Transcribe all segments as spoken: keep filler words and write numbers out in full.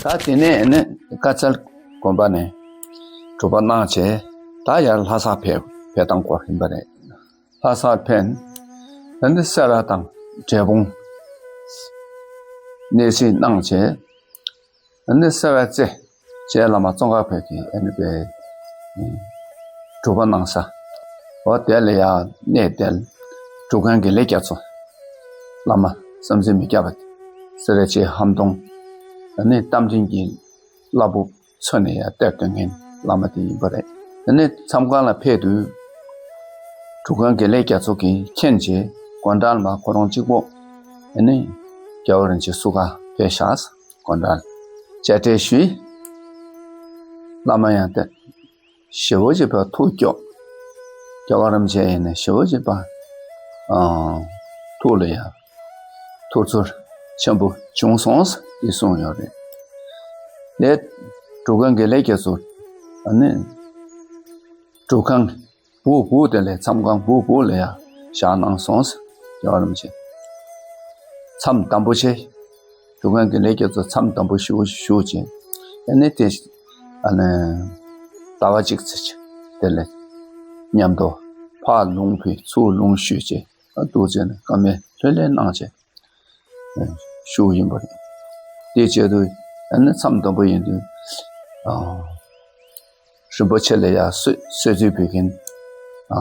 ད་དེ་ནས་ནི་དཀར་ཚལ་དགོན་པ་ནས་སྒྲུབ་པ་གནང་བྱས། ད་ཡར་ལྷ་སར་ཕེབས་ཕེབས་སྟངས་སྐོར་ཡིན་པ་རེད། ལྷ་སར་ཕེབས། ད་ནི་སེ་ར་དང་འབྲས་སྤུངས་གནས་གཟིགས་གནང་བྱས། ཨ་ནི་སེ་བ་རྩེ་རྗེ་བླ་མ་ཙོང་ཁ་པ་གིས་ཨ་ནི་པའི་སྒྲུབ་པ་གནང་ས། འོ་དེ་ལ་ཡང་གནས་དེར་སྒྲུབ་མཁན་དགེ་ལེགས་རྒྱ་མཚོ་བླ་མ་བསམ་གཟིགས་མི་སྐྱ་པ་སེ་ར་རྗེ་ཧམ་གདོང་ཨ་ནི་རྟ་མགྲིན་གྱི་བླ་སྦུབ་མཚོན་ནས་ཡང་གཏེར་སྟོན་མཁན་བླ་མ་དེ་ཡིན་པ་རེད། ཨ་ནི་མཚམས་ཁང་ལ་ཕེབས་དུས་སྒྲུབ་མཁན་དགེ་ལེགས་རྒྱ་མཚོ་གིས་མཁྱེན་བྱས་དགོང་གྲངས་མ་ཁོ་རང་གཅིག་པོ་ཨ་ནི་རྒྱལ་བ་རིན་པོ་ཆེ་བསུ་ག་ཕེབས་བཞག་དགོང་གྲངས་བཅར་འདྲི་ཞུས། བླ་མ་ཡང་དེ་ཞེ་པོ་ཅིག་ཕར་ཐུགས་སྐྱོ། རྒྱལ་བ་རིན་པོ་ཆེ་ཡིན་ན་ཞེ་པོ་ཅིག་ཕར་ཨ་ཐུགས་ལ་ཡང་ཐུགས་ཚོར་ཆེན་པོ་བྱུང་སོང་ཟེར་གསུངས་ཡོད་རེད། དེ་སྒྲུབ་མཁན་དགེ་ལེགས་རྒྱ་མཚོ་ཨ་ནི་སྒྲུབ་ཁང་སྦུག་སྦུག་དེ་ལས་མཚམས་ཁང་སྦུག་སྦུག་ལ་ཡང་བཞག་གནང་སོང་ཟེར། རྒྱལ་བ་རིན་པོ་ཆེ་མཚམས་དམ་པོ་ཆེ། སྒྲུབ་མཁན་དགེ་ལེགས་རྒྱ་མཚོ་མཚམས་དམ་པོ་ཞེ་པོ་བཞུགས་བྱས། ཨ་ནི་དེ་ཨ་ནི་ཟླ་བ་གཅིག་ཙམ་དེ་ལས་མཉམ་དུ་ཕར་ལུང་ཕུལ་ཚུར་ལུང་ཞུས་བྱས། ཨ་འདུག་བྱས་ནས་བཀའ་མོལ་ལྷོད་ལྷོད་གནང་བྱས་བཞུགས་ཡིན་པ་རེད། དེ་བྱས་དུས་ཨ་ནི་མཚམས་དམ་པོ་ཡིན་དུས་ཨ། རིན་པོ་ཆེ་ལ་ཡང་གསོལ་གསོལ་ཚིགས་ཕུལ་མཁན། ཨ་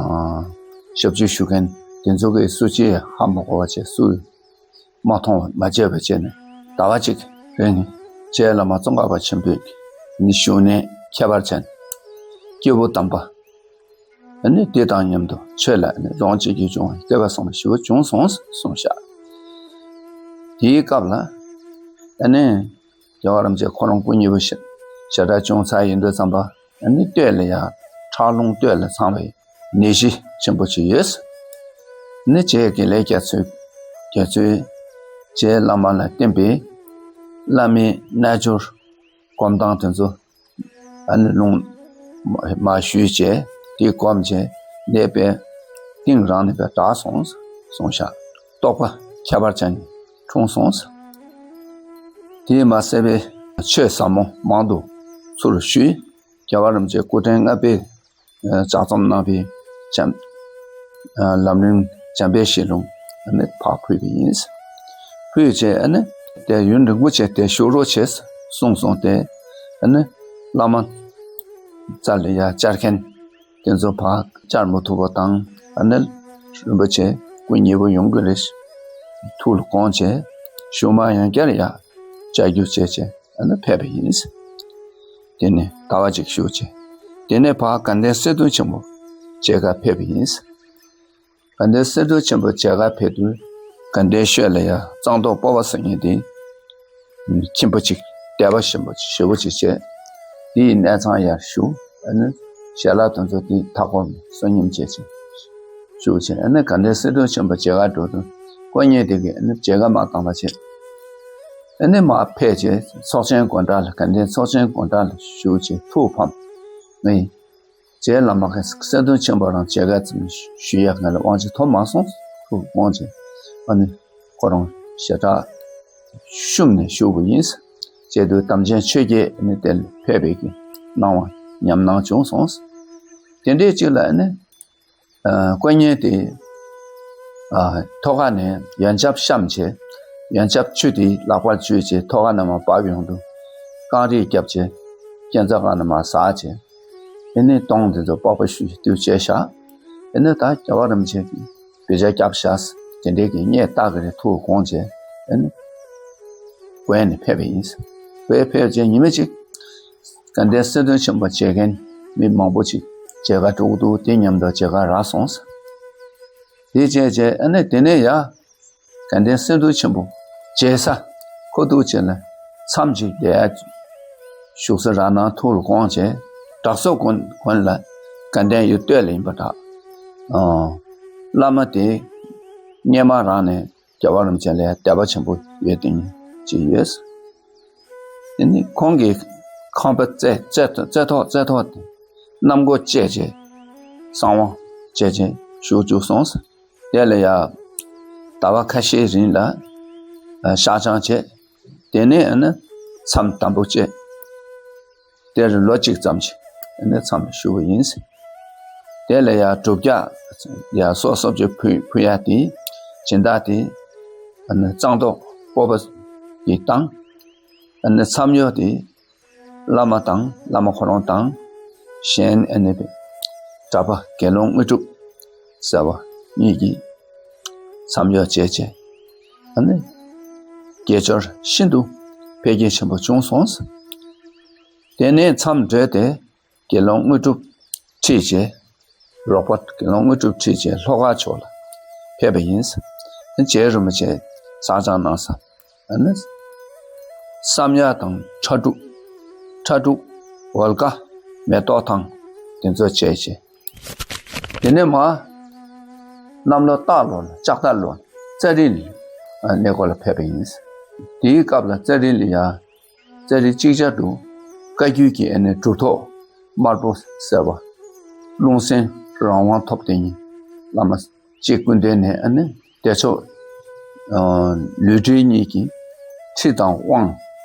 ཞབས་ཕྱི་ཞུ་མཁན་དེ་ཚོ་གིས་སུ་གཅིག་ཧ་མ་གོ་བ་བྱས་སུས་མ་མཐོང་བ་མ་བརྗེད་པ་བྱས་ནས་ཟླ་བ་གཅིག་རིང་རྗེ་བླ་མ་ཙོང་ཁ་པ་ཆེན་པོས་ནི་བཞུགས་གནས་ཁྱད་པར་ཅན་སྐྱེས་བུ་དམ་པ་ཨ་ནི་དེ་དང་མཉམ་དུ་ཆོས་ལ་ནི་ལོངས་སྤྱོད་རྒྱུ་བྱུང་བའི་བསྐལ་པ་བཟང་པོ་ཞེ་པོ་བྱུང་སོང་གསུངས་ཤག་དེའི་སྐབས་ལ་ཨ་ནི་རྒྱལ་བ་རིན་པོ་ཆེ་ཁོ་རང་སྐུ་མཉེལ་པོ་ཞེ་ཞེ་དྲག་བྱུང་ཚར་ཡིན་དུས་ཙམ་པ། ཨ་ནི་སྟོད་ལ་ཡང་ཁྲག་རླུང་སྟོད་ལ་ཚང་བའི་ནད་གཞི་ཆེན་པོ་ཅིག་ཡོད། ཨ་ནི་རྗེ་དགེ་ལེགས་རྒྱ་མཚོས་རྒྱ་མཚོས་རྗེ་བླ་མ་ལ་བསྟན་པའི་བླ་མའི་རྣལ་འབྱོར་སྒོམ་སྟངས་དེ་ཚོ་ཨ་ནི་ལུང་མ་ཞུས་བྱས་དེ་སྒོམ་བྱས་ནད་པའི་གཏིང་རང་ནས་པའི་དྲག་སོང་གསུངས་ཤག་རྟོགས་པ་ཁྱད་པར་ཅན་འཁྲུངས་སོང་། དེས་མ་ཟད་པའི་ཆོས་ཟབ་མོ་མང་དུ་ཚུར་ཞུས། རྒྱལ་བ་རིན་པོ་ཆེ་སྐུ་ཕྲེང་ལྔ་པས་ལྗགས་རྩོམ་གནང་བའི་འཇམ་ལམ་རིམ་འཇམ་དཔལ་གཞི་ལུང་ནི་ཕར་ཕུལ་བ་ཡིན། ཕུལ་བྱས་ཨ་ནི་དེ་ཡུན་རིང་པོ་བྱས་ཏེ་བཞུགས་རོགས་བྱས་གསུངས་སོང་སྟེ། ཨ་ནི་བླ་མ་རྩ་ལ་ཡ་བཅར་མཁན་དེ་ཚོ་ཕར་བཅར་མ་ཐུབ་པ་དང་། ཨ་ནི་རིན་པོ་ཆེ་སྐུ་མཉེལ་པོ་ཡོང་གི་རེད། ཐུགས་ལ་དགོངས་བྱས་གཞུག་མ་ཡང་བསྐྱར་ཡ་བཅར་རྒྱུ་བྱས་བྱས། ཨ་ནི་ཕེབས་པ་ཡིན། དེ་ནས་ཟླ་བ་གཅིག་བཞུགས་བྱས། དེ་ནས་ཕར་དགའ་ལྡན་གསེར་གདུང་ཆེན་པོ་མཇལ་ཁར་ཕེབས་པ་ཡིན། དགའ་ལྡན་གསེར་གདུང་ཆེན་པོ་མཇལ་ཁར་ཕེབས་དུས་དགའ་ལྡན་ཤོད་ལ་ཡ་གཙང་ཏོག་སྤོབས་པ་ཟེར་མཁན་དེ་ཁྱིམ་པ་གཅིག་དད་པ་ཆེན་པོ་ཞེ་པོ་ཅིག་བྱས། དེ་ཡི་གནས་ཚང་ཡར་བཞུགས། ཨ་ནི་ཞལ་ལག་དེ་ཚོ་དེ་མཐའ་འཁོར་བསོད་སྙོམས་བྱས་བྱས་བཞུགས་བྱས། ཨ་ནི་དགའ་ལྡན་གསེར་གདུང་ཆེན་པོ་མཇལ་ཁར་འགྲོ་དུས་དཀོན་གཉེར་དེ་གིས་ཨ་ནི་མཇལ་ཁ་མ་བཏང་བ་བྱས། ཨ་ནི་མར་ཕེབས་བྱས་ཚོགས་ཆེན་དགོན་གྲྭ་ལ་དགའ་ལྡན་ཚོགས་ཆེན་དགོན་གྲྭ་ལ་བཞུགས་བྱས་ཐུགས་ཕམ། ངས་རྗེ་བླ་མ་གིས་གསེར་གདུང་ཆེན་པོ་རང་མཇལ་ཁ་ཙམ་ཞུ་ཡག་ང་ལ་དབང་ཆ་ཐོབ་མ་སོང་། ཐུགས་དགོངས་བྱས་ཨ་ནི་ཁོ་རང་ཞེ་དྲག་བཤུམས་ནས་བཞུགས་པ་ཡིན། བྱས་དུས་དམ་ཅན་ཆོས་རྒྱལ་ནི་དེར་ཕེབས་པའི་གི་སྣང་བ་ཉམས་སྣང་བྱུང་སོང་། དེ་འདྲའི་ཅིག་ལ་ནི་ཨ་དཀོན་གཉེར་དེ་ཨ་ཐོག་ཁ་ནས་ཡོན་ཆབ་བཤམས་བྱས། ཡོན་ཆབ་ཆུ་དེ་ལག་པར་འཇུས་བྱས་ཐོག་ཁ་ནས་མར་བབས་ཡོང་དུས་རྐང་རིས་བརྒྱབ་བྱས་སྐས་འཛེག་སྒང་ནས་མར་ཟགས་བྱས། ཨེ་ནི་དོང་དེ་ཚོ་པགས་པ་བཤུས་བྱས་དུས་བྱས་བཞག་ཨེ་ནི་ད་རྒྱལ་བ་རིན་པོ་ཆེ་གིས་བེ་ཅག་བརྒྱབ་བཞག་དེ་འདྲའི་གི་རྙེད་བཏགས་ཀྱི་རེད། ཐུགས་དགོངས་བྱས་ཨེ་ནི་བོད་ནས་ཕེབས་པ་ཡིན། བོད་ཕེབས་བྱས་ཉི་མ་གཅིག་དགའ་ལྡན་གསེར་གདུང་ཆེན་པོ་མཇལ་མཁན་མི་མང་པོ་ཅིག་མཇལ་ཁ་འགྲོ་གི་འདུག་དེ་མཉམ་དུ་མཇལ་ཁ་རག་སོང་། དེ་བྱས་བྱས་ཨ་ནི་དེ་ནས་ཡ་དགའ་ལྡན་གསེར་གདུང་ཆེན་པོ་མཇལ་ས་ཁོ་ཐུག་བྱས་ལ་མཚམས་ཅིག་བསྡད་ཡ་བཞུགས་ས་རག་ན་ཐུགས་ལ་དགོངས་བྱས། བྲག་སོ་དགོན་དགོན་ལ་དགའ་ལྡན་ཡུལ་སྟོད་ལ་ཡིན་པ་འདྲ། ཨ་བླ་མ་དེ་སྔས་མ་རང་ནས་རྒྱལ་བ་རིན་པོ་ཆེ་ལ་ཡ་དད་པ་ཆེན་པོ་ཡོད་དེ་ཅིག་ཡོད། དེ་ནི་ཁོང་གིས་ཁང་པ་རྩེ་རྩེ་རྩེ་ཐོག་རྩེ་ཐོག་དེ་གནམ་སྒོ་བཅད་བྱས་གསང་བ་བྱས་བྱས་བཞུགས་བཅུག་སོང་། དེ་ལ་ཡ་ཟླ་བ་ཁ་ཤས་རིང་ལ་ཨ་བཤགས་སྦྱང་བྱས། དེ་ནས་ཨ་ནི་ མཚམས་དམ་པོ་བཅད། དེར་ལོ་གཅིག་ཙམ་ཞིག་ཨ་ནི་མཚམས་བཞུགས་པ་ཡིན། དེ་ལ་ཡང་སྒྲུབ་རྒྱག་ཡང་སོ་སོ་བཅུ་ཕུལ་ཕུལ་ཡ་དེ་སྦྱིན་བདག་དེ་ཨ་ནི་གཙང་ཏོག་སྤོབས་པ་ཡིས་བཏང་། ཨ་ནི་མཚམས་གཡོག་དེ་བླ་མ་དང་བླ་མ་ཁོ་རང་དང་གཞན་ཨ་ནི་གྲྭ་པ་དགེ་སློང་དངོས་གྲུབ་ཟེར་བ་གཉིས་ཀྱིས་མཚམས་གཡོག་བྱས་བྱས་ཨ་ནི་དགེ་སྦྱོར་ཤིན་ཏུ་འཕེལ་རྒྱས་ཆེན་པོ་བྱུང་སོང་། དེ་ནས་མཚམས་གྲོལ་ཏེ་དགེ་སློང་དངོས་གྲུབ་ཁྲིད་བྱས། རོགས་པ་དགེ་སློང་དངོས་གྲུབ་ཁྲིད་བྱས་ལྷོ་ཁ་ཕྱོགས་ལ་ཕེབས་པ་ཡིན། རྗེ་རིན་པོ་ཆེ་བསང་སྦྱང་གནང་ས་ཨ་ནི་བསམ་ཡས་དང་ཁྲ་འབྲུག་ཁྲ་འབྲུག་འོལ་ཁ་མེ་ཏོག་ཐང་དེ་ཚོ་བྱས་བྱས། དེ་ནས་མར་གནམ་ལོ་སྟག་ལོ་ལ་ལྕགས་རྟ་ལོ་ཙཱ་རི་ལ་གནས་སྐོར་ལ་ཕེབས་པ་ཡིན། དེའི་སྐབས་ལ་ཙཱ་རི་ལ་ཡ་ཙཱ་རི་ཅིག་ཅར་དུ་བཀའ་བརྒྱུད་ཀྱི་ཨ་ནི་གྲུབ་ཐོབ་དམར་པོ་ཟེར་བ་ཀླུང་སེང་རང་དབང་ཐོབ་དེ་ཉིད་བླ་མ་གཅིག་སྐུ་མདུན་ནས་ཨ་ནི་བདེ་མཆོག་ལུས་འབྲེལ་གཉིས་ཀྱི་ཁྲིད་དང་དབང་།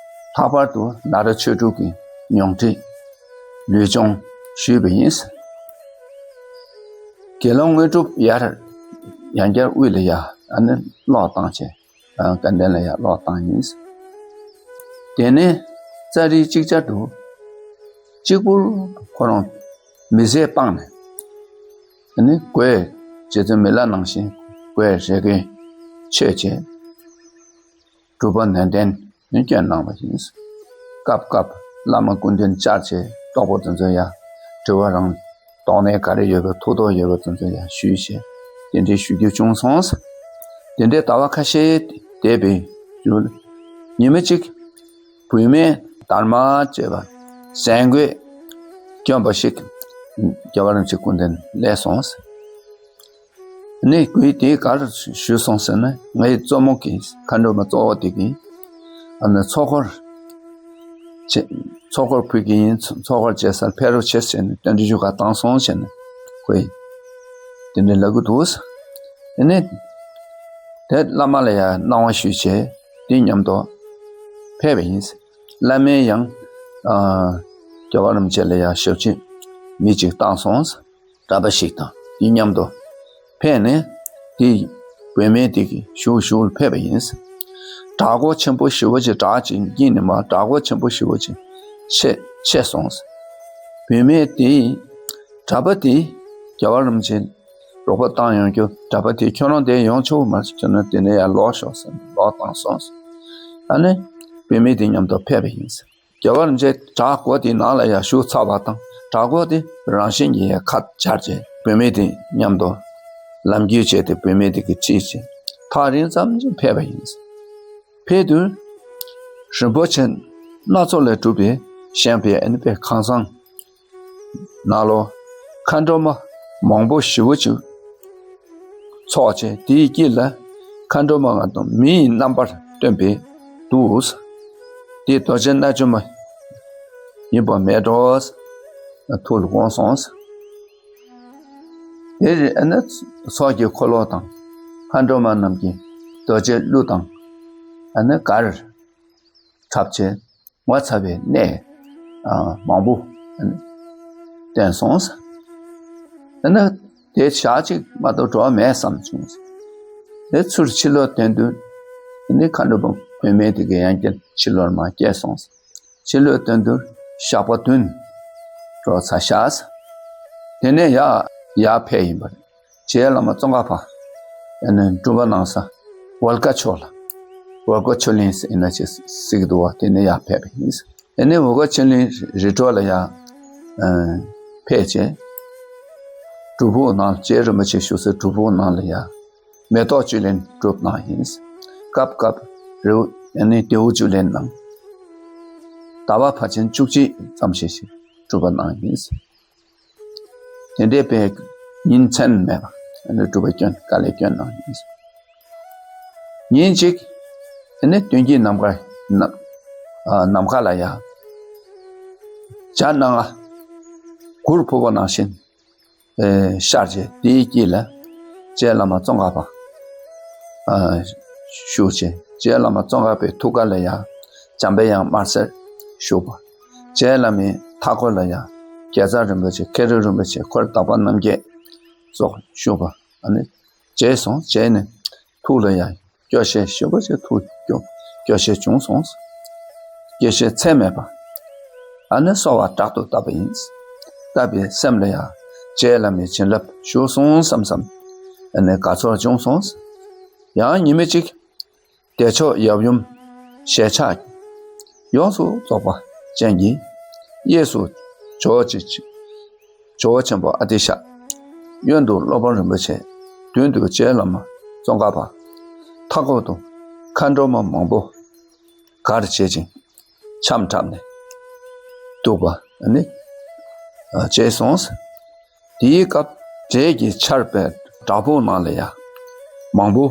ལྷག་པར་དུ་ནཱ་རོ་ཆོས་དྲུག་གི་མྱོང་ཁྲིད་ལུས་སྦྱོང་ཞུས་པ་ཡིན། དགེ་སློང་དངོས་གྲུབ་ཡར་ཡང་བསྐྱར་དབུས་ལ་ཡ་ཨ་ནི་ལོག་བཏང་བྱས། དགའ་ལྡན་ལ་ཡང་ལོག་བཏང་ཡིན། དེ་ནས་ཙཱ་རི་ཅིག་ཅར་དུ་གཅིག་པུར་ཁོ་རང་མི་བཟད་སྤངས་ནས་ཨ་ནི་སྒོས་རྗེ་བཙུན་མི་ལ་ནང་བཞིན་སྒོས་རེ་སྐོན་ཆོད་བྱས། སྒྲུབ་པ་ནན་ཏན་ནི་བསྐྱོན་གནང་བ་ཡིན། སྐབས་སྐབས་བླ་མ་སྐུ་མདུན་བཅར་བྱས་རྟོགས་པ་དེ་ཚོ་ཡང་དྲི་བ་རང་དོགས་གནས་ག་རེ་ཡོད་པ་ཐུགས་དོགས་ཡོད་པ་དེ་ཚོ་ཡང་ཞུས་བྱས་དེ་འདྲའི་ཞུ་རྒྱུ་བྱུང་སོང་། དེ་འདྲའི་ཟླ་བ་ཁ་ཤས་འདས་པའི་རྒྱུ་ཉི་མ་གཅིག་བུད་མེད་དར་མ་ཅེས་པ་ཟན་གོས་གྱོན་པ་ཞིག་རྒྱལ་བ་རིན་པོ་ཆེ་སྐུ་མདུན་སླེབས་སོང་། ནི་གུས་དེས་གར་ཞུས་སོང་ཟེར་ན་ངའི་གཙོ་མོ་གི་མཁའ་འགྲོ་མ་གཙོ་བོ་དེ་གིས་ཨ་ནི་ཚོགས་འཁོར་བྱེད་ཚོགས་འཁོར་ཕུལ་གྱི་ཡིན། ཚོགས་འཁོར་བྱེད་སར་ཕེབས་རོགས་བྱེད་ཟེར་ནས་རྟེན་འབྲེལ་ཞུ་ག་བཏང་སོང་ཟེར་ནས་ཁོས་དེ་འདྲ་ལབ་གི་འདུག་དེ་ནས་དེ་བླ་མ་ལ་ཡང་གནང་བ་ཞུས་བྱས་དེ་མཉམ་དུ་ཕེབས་པ་ཡིན། བླ་མས་ཡང་རྒྱལ་བ་རིན་པོ་ཆེ་ལ་ཡང་ཞབས་ཕྱི་མི་གཅིག་བཏང་སོང་། གྲྭ་པ་ཞིག་དང་དེ་མཉམ་དུ་ཕེབས་ནས་དེ་བུད་མེད་དེ་གི་ཞུགས་ཞུགས་ལ་ཕེབས་པ་ཡིན། བྲག་སྒོ་ཆེན་པོ་ཞེ་པོ་ཅིག་བྲག་ཅིག་དཀྱིལ་ནས་མར་བྲག་སྒོ་ཆེན་པོ་ཞེ་པོ་ཅིག་ཆེ་ཆེ་སོང་། བུད་མེད་དེས་གྲྭ་པ་དེ་རྒྱལ་བ་རིན་པོ་ཆེ་རོགས་པ་བཏང་ཡོང་རྒྱུ་གྲྭ་པ་དེ་ཁྱོད་རང་དེ་ཡོང་ཆོག་མ་རེད། ཁྱོད་རང་དེ་ནས་ཡར་ལོག་ཤོག་ཟེར་ནས་ལོག་བཏང་སོང་། ཨ་ནི་བུད་མེད་དེ་མཉམ་དུ་ཕེབས་པ་ཡིན། རྒྱལ་བ་རིན་པོ་ཆེ་བྲག་སྒོ་དེའི་ནང་ལ་ཡར་ཞུགས་ཚར་བ་དང་བྲག་སྒོ་དེ་རང་བཞིན་གྱིས་ཡར་ཁ་སྦྱར་བྱས་བུད་མེད་དེ་མཉམ་དུ་ལམ་རྒྱུས་བྱས་ཏེ་བུད་མེད་དེ་གིས་ཁྲིད་བྱས་ཐག་རིང་ཙམ་ཅིག་ཕེབས་པ་ཡིན། ཕེབས་དུས་རིན་པོ་ཆེ་སྣ་ཚོགས་ལས་གྲུབ་པའི་བཤམས་པའི་ཨ་ནི་པའི་ཁང་བཟང་ནང་ལོགས་མཁའ་འགྲོ་མ་མང་པོ་ཞེ་པོ་ཅིག་ཚོགས་བྱས་དེའི་དཀྱིལ་ལ་མཁའ་འགྲོ་མ་ལྔ་དང་མིའི་རྣམ་པར་སྟོན་པའི་འདུག་དེ་རྡོ་རྗེ་རྣལ་འབྱོར་མ་ཡིན་པ་མེད་འགྲོ། ཐུགས་ལ་དགོངས་སོང་། དེ་རེ་ཨ་ནི་ཚོགས་ཀྱི་འཁོར་ལོ་དང་མཁའ་འགྲོ་མ་རྣམས་ཀྱི་རྡོ་རྗེ་གླུ་དང་ཨ་ནི་གར་འཁྲབ་བྱས་ངོ་མཚར་བའི་གནས་མང་པོ་བསྟན་སོང་། དེ་ནས་དེ་ཞག་གཅིག་མ་གཏོགས་འགྲོ་བ་མེད་བསམ་བྱུང་། དེ་ཚུར་ཕྱི་ལོགས་བསྟན་དུས་དེ་ནི་མཁའ་འགྲོ་མ་བུད་མེད་དེ་གའི་ཡང་བསྐྱར་ཕྱི་ལོགས་མར་སྐྱེས་སོང་། ཕྱི་ལོགས་བསྟན་དུས་ཞག་པོ་བདུན་འགྲོ་ཚར་ཤག་དེ་ནས་ཡར་ཡར་ཕེབས་ཡིན་པ་རེད། རྗེ་བླ་མ་ཙོང་ཁ་པ་ཨ་ནི་སྒྲུབ་པ་གནང་ས་འོལ་ཁ་ཕྱོགས་ལ་འོལ་ཁ་ཆོས་གླིང་ཟེར་ན་ཅིག་ཟེར་གི་འདུག་བ། དེ་ནས་ཡར་ཕེབས་པ་ཡིན། ཨ་ནི་འོལ་ཁ་ཆོས་གླིང་རི་ཁྲོད་ལ་ཡར་ཕེབས་བྱས་སྒྲུབ་ཕུག་ནང་རྗེ་རིན་པོ་ཆེ་བཞུགས་སའི་སྒྲུབ་ཕུག་ནང་ལ་ཡར་མེ་ཏོག་བཅུད་ལེན་སྒྲུབ་གནང་ཡིན། སྐབས་སྐབས་རི་བོ་ཨ་ནི་རྡེའུ་བཅུད་ལེན་གནང་། ཟླ་བ་ཕལ་ཆེར་བཅུ་གཅིག་ཙམ་ཞིག་ཞིག་སྒྲུབ་པ་གནང་ཡིན། དེ་འདྲའི་པའི་ཉིན་མཚན་མེད་པ་ཨ་ནི་སྒྲུབ་པ་བསྐྱོན་དཀའ་ལས་བསྐྱོན་གནང་ཡིན། ཉིན་གཅིག་ཨ་ནི་སྟོན་གྱི་ནམ་མཁའ་ནམ་ཨ་ནམ་མཁའ་ལ་ཡ་བྱ་སྣ་ལྔ་གུར་ཕུབ་པ་ནང་བཞིན་ཨེ་ཤར་བྱས་དེའི་དཀྱིལ་ལ་རྗེ་བླ་མ་ཙོང་ཁ་པ་ཨ་བཞུགས་བྱས་རྗེ་བླ་མ་ཙོང་ཁ་པའི་ཐུགས་ཀ་ལ་ཡ་ འཇམ་པའི་དབྱངས་དམར་སེར་བཞུགས་པ། རྗེ་བླ་མའི་མཐའ་འཁོར་ལ་ཡང་རྒྱལ་ཚབ་རིན་པོ་ཆེ་མཁན་རིན་པོ་ཆེ་འཁོར་དག་པ་རྣམ་བརྒྱད་སོགས་བཞུགས་པ། ཨ་ནི་རྗེས་སོང་རྗེས་ནས་ཐུགས་ལ་ཡང་སྐྱོ་ཤས་ཞེ་པོ་ཅིག་ཐུགས་སྐྱོ་སྐྱོ་ཤས་བྱུང་སོང་། སྐྱོ་ཤས་ཚད་མེད་པ། ཨ་ནི་གསོལ་བ་དྲག་ཏུ་བཏབ་པ་ཡིན། བཏབ་པའི་སེམས་ལ་ཡང་རྗེ་བླ་མའི་བྱིན་རླབས་ཞུགས་སོང་བསམ་བསམ། ཨ་ནི་དགའ་ཚོར་བྱུང་སོང་། ཡང་ཉི་མ་གཅིག་བདེ་མཆོག་ཡབ་ཡུམ་ཞལ་ཕྱག་ཡོངས་སུ་རྫོགས་པ་ཅན་གྱི་གཡས་སུ་ཇོ་བོ་རྗེ་ཇོ་བོ་ཆེན་པོ་ཨ་ཏི་ཤ། གཡོན་དུ་སློབ་དཔོན་རིན་པོ་ཆེ། མདུན་དུ་རྗེ་བླ་མ་ཙོང་ཁ་པ། མཐའ་འཁོར་དུ་མཁའ་འགྲོ་མ་མང་པོ་གར་བྱེད་ཅིང་འཆམ་འཁྲབ་ནས་འདུག་པ་ནི། ཨ་ཅེས་གསུངས། དེའི་སྐབས་འབྲས་ཀྱི་ཆར་པའི་བྲག་ཕུག་ནང་ལ་ཡང་མང་པོ་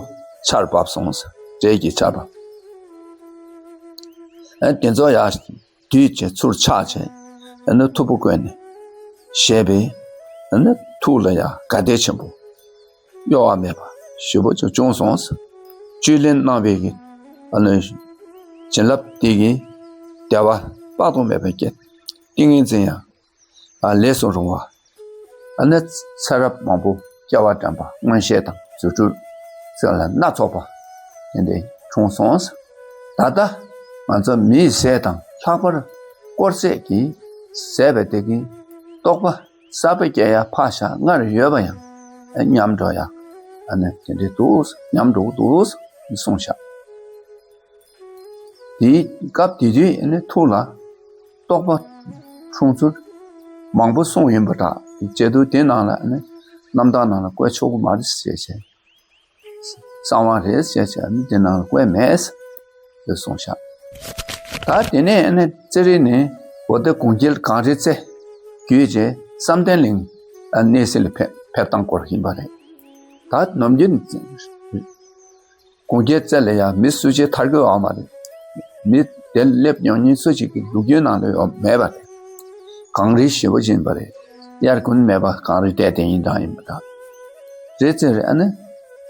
ཆར་བབས་སོང་། འབྲས་ཀྱི་ཆར་པ། ཨ་དེ་ཚོ་ཡང་བསྡུས་བྱས་ཚུར་ཆག་བྱས། ཨ་ནི་ཐུབ་པ་བཀོད་ནས་བཞེས་པས། ཨ་ནི་ཐུགས་ལ་ཡང་དགའ་བདེ་ཆེན་པོ་གཡོ་བ་མེད་པ་ཞེ་པོ་ཅིག་བྱུང་སོང་། བཅུད་ལེན་གནང་བའི་གི་ཨ་ནི་བྱིན་རླབས་དེ་གིས་བདེ་བ་དཔག་ཏུ་མེད་པ་སྐྱེས། ཏིང་ངེ་འཛིན་ཡང་ཨ་ལས་སུ་རུང་བ། ཨ་ནི་ཚེ་རབས་མང་པོ་སྐྱེ་བ་དྲན་པ་མངོན་ཤེས་དང་རྫུ་འཕྲུལ་ཚུལ་ལ་སྣ་ཚོགས་པ་དེ་འདྲ་བྱུང་སོང་། ད་ལྟ་ང་ཚོ་མིའི་ཟས་དང་ལྷག་པར་དཀོར་ཟས་ཀྱིས་ཟས་པའི་དེ་གིས་རྟོགས་པ་གསར་པ་སྐྱེ་ཡ་ཕར་བཞག་སྔར་ཡོད་པ་ཡང་ཉམས་འགྲོ་ཡ། ཨ་ནི་དེ་འདྲ་འདུག་ཉམས་འགྲོ་གི་འདུག་གསུངས་ཤག་དེའི་སྐབས་དེ་དུས་ཨ་ནི་ཐུགས་ལ་རྟོགས་པ་འཁྲུངས་ཚུལ་མང་པོ་གསུངས་ཡིན་པ་འདྲ། དེ་བྱེད་དུས་དེ་ནང་ལ་ཨ་ནི་རྣམ་ཐར་ནང་ལ་བཀོད་ཆོག་གི་མ་རེད་ཟེར་བྱས། གསང་བ་རེད་ཟེར་བྱས་ཨ་ནི་དེ་ནང་ལ་བཀོད་མེད་ཟེར་གསུངས་ཤག་ད་དེ་ནས་ཨ་ནི་རྩེ་རིགས་ནས་འོ་དེ་གུང་རྒྱལ་གངས་རི་རྩེ་བརྒྱུད་བྱས་བསམ་གཏན་གླིང་གནས་གཟིགས་ལ་ཕེབས་ཕེབས་སྟངས་སྐོར་ཡིན་པ་རེད། ད་ནམ་རྒྱུན་གུང་རྒྱལ་རྩེ་ལ་ཡང་མི་སུ་གཅིག་ཐར་གི་ཡོད་མ་རེད། མི་དེ་སླེབས་མྱོང་མཁན་སུ་གཅིག་གི་ལོ་རྒྱུས་ནང་ལ་ཡོད་མེད་པ་རེད། གངས་རི་ཞེ་པོ་ཅིག་ཡིན་པ་རེད། དབྱར་དགུན་མེད་པ་གངས་རི་བསྡད་དེ་ཡིན་དང་ཡིན་པ་དང་། རི་རྩེར་ཨ་ནི་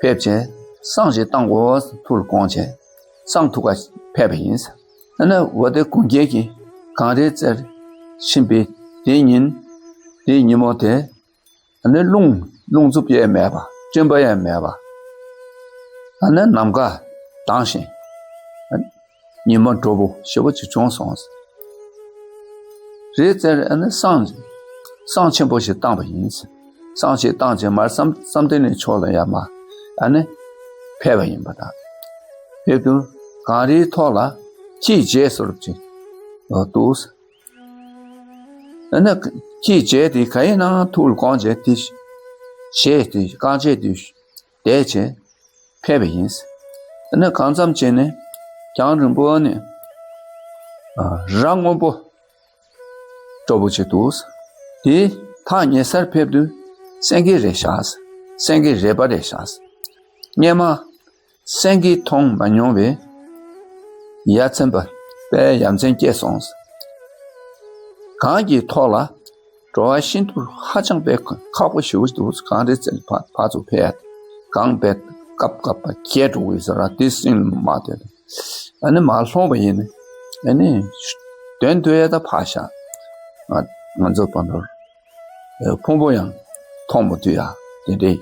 ཕེབས་བྱས་བསང་ཞིག་བཏང་དགོས་ཐུགས་ལ་དགོངས་བྱས་བསང་འཐུ་ག་ཕེབས་པ་ཡིན། ཨ་ནི་འོ་དེ་གུང་རྒྱལ་གྱིས་གངས་རི་རྩེར་ཕྱིན་པའི་དེ་ཉིན་དེ་ཉིན་མོ་དེ། ཨ་ནི་རླུང་རླུང་འཚུབ་ཡས་མེད་པ་སྤྲིན་པ་ཡས་མེད་པ། ཨ་ནི་ནམ་མཁའ་དྭངས་ཤིང་ཉི་མ་དྲོ་པོ་ཞེ་པོ་ཅིག་བྱུང་སོང་། རི་རྩེར་ཨ་ནི་བསང་བསང་ཆེན་པོ་ཞིག་བཏང་བ་ཡིན། བསང་ཞིག་བཏང་རྗེས་མར་བསམ་བསམ་གཏན་གླིང་ཕྱོགས་ལ་ཡར་མར་ཨ་ནི་ཕེབས་པ་ཡིན་པ་དང་། ཕེབས་དུས་གངས་རིའི་ཐོག་ལ་ཁྱི་བྱད་བཟོ་འདྲ་ཅིག་འདུག་ཨ་ནི་ཁྱི་བྱད་དེ་ག་ཡིན་ན་ཐུགས་ལ་དགོངས་བྱས་དེ་བྱད་དེ་རྐང་རྗེས་དེ་བསྡད་བྱས་ཕེབས་པ་ཡིན། ཨ་ནི་གང་འཚམ་བྱས་ནས་གྱང་རིང་པོ་ནས་ར་སྔོན་པོ་འདྲ་པོ་ཅིག་འདུག་དེ་ཐག་ཉེ་སར་ཕེབས་དུས་སེང་གེ་རེད་ཤག་སེང་གེ་རལ་པ་རེད་ཤག་སྔས་མ་སེང་གེ་མཐོང་མ་མྱོང་བའི་ཡ་མཚན་པ་དཔེ་ཡ་མཚན་སྐྱེས་སོང་། གངས་ཀྱི་ཐོག་ལ་འགྲོ་བ་ཤིན་ཏུ་ཧ་ཅང་དཔེ་ཁག་པོ་ཞེ་པོ་འདུག་གངས་རི་རྩེ་ལ་ཕར་ཕར་ཚུར་ཕེབས་ཡ་གངས་དཔེ་ཀབ་ཀབ་པ་གས་འགྲོ་གི་ཟེར་ར་དེ་སྲིང་ལ་མ་དེ་ཨ་ནི་མར་ལྷུང་བ་ཡིན་ནི་ཨ་ནི་དོན་དུ་ཡ་ད་ཕར་བཞག་ང་ང་ཚོ་བོད་ནོར། ཕུང་པོ་ཡང་མཐོང་མ་ཐུབ་ཡ་དེ་འདྲའི།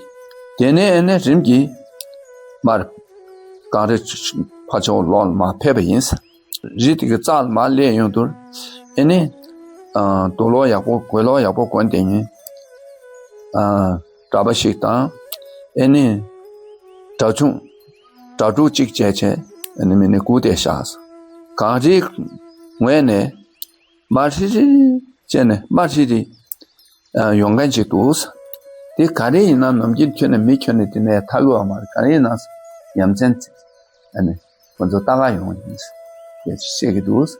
དེ་ནས་ཨ་ནི་རིམ་གྱིས་མར་གངས་རི་ཕ་ཆོས་ལོག་ལ་མར་ཕེབས་པ་ཡིན། རི་དེ་གི་རྩ་ལ་མར་སླེབས་ཡོང་དུས་ཨ་ནི་དུག་ལོག་ཡག་པོ་གོས་ལོག་ཡག་པོ་གོན་བསྡད་མཁན་གྲྭ་པ་ཞིག་དང་ཨ་ནི་གྲྭ་ཆུང་གྲྭ་ཕྲུག་གཅིག་བྱས་བྱས་ཨ་ནི་མི་ནི་སྒུག་བསྡད་ཤག་གངས་རིའི་ངོས་ནས། མར་ཧྲི་ཧྲི་བྱས་ནས་མར་ཧྲི་ཧྲི་ཡོང་མཁན་ཅིག་འདུག་དེ་ག་རེ་ཡིན་ན་ནམ་རྒྱུན་ཁྱོན་ནས་མི་ཁྱོན་ནས་དེ་ནས་ཐར་གི་ཡོད་མ་རེད། ག་རེ་ཡིན་ན་ཡ་མཚན་ཨ་ནི་ཁོ་ཚོ་ལྟ་ག་ཡོང་ཡིན་ཞེས་བཤད་ཀྱི་འདུག་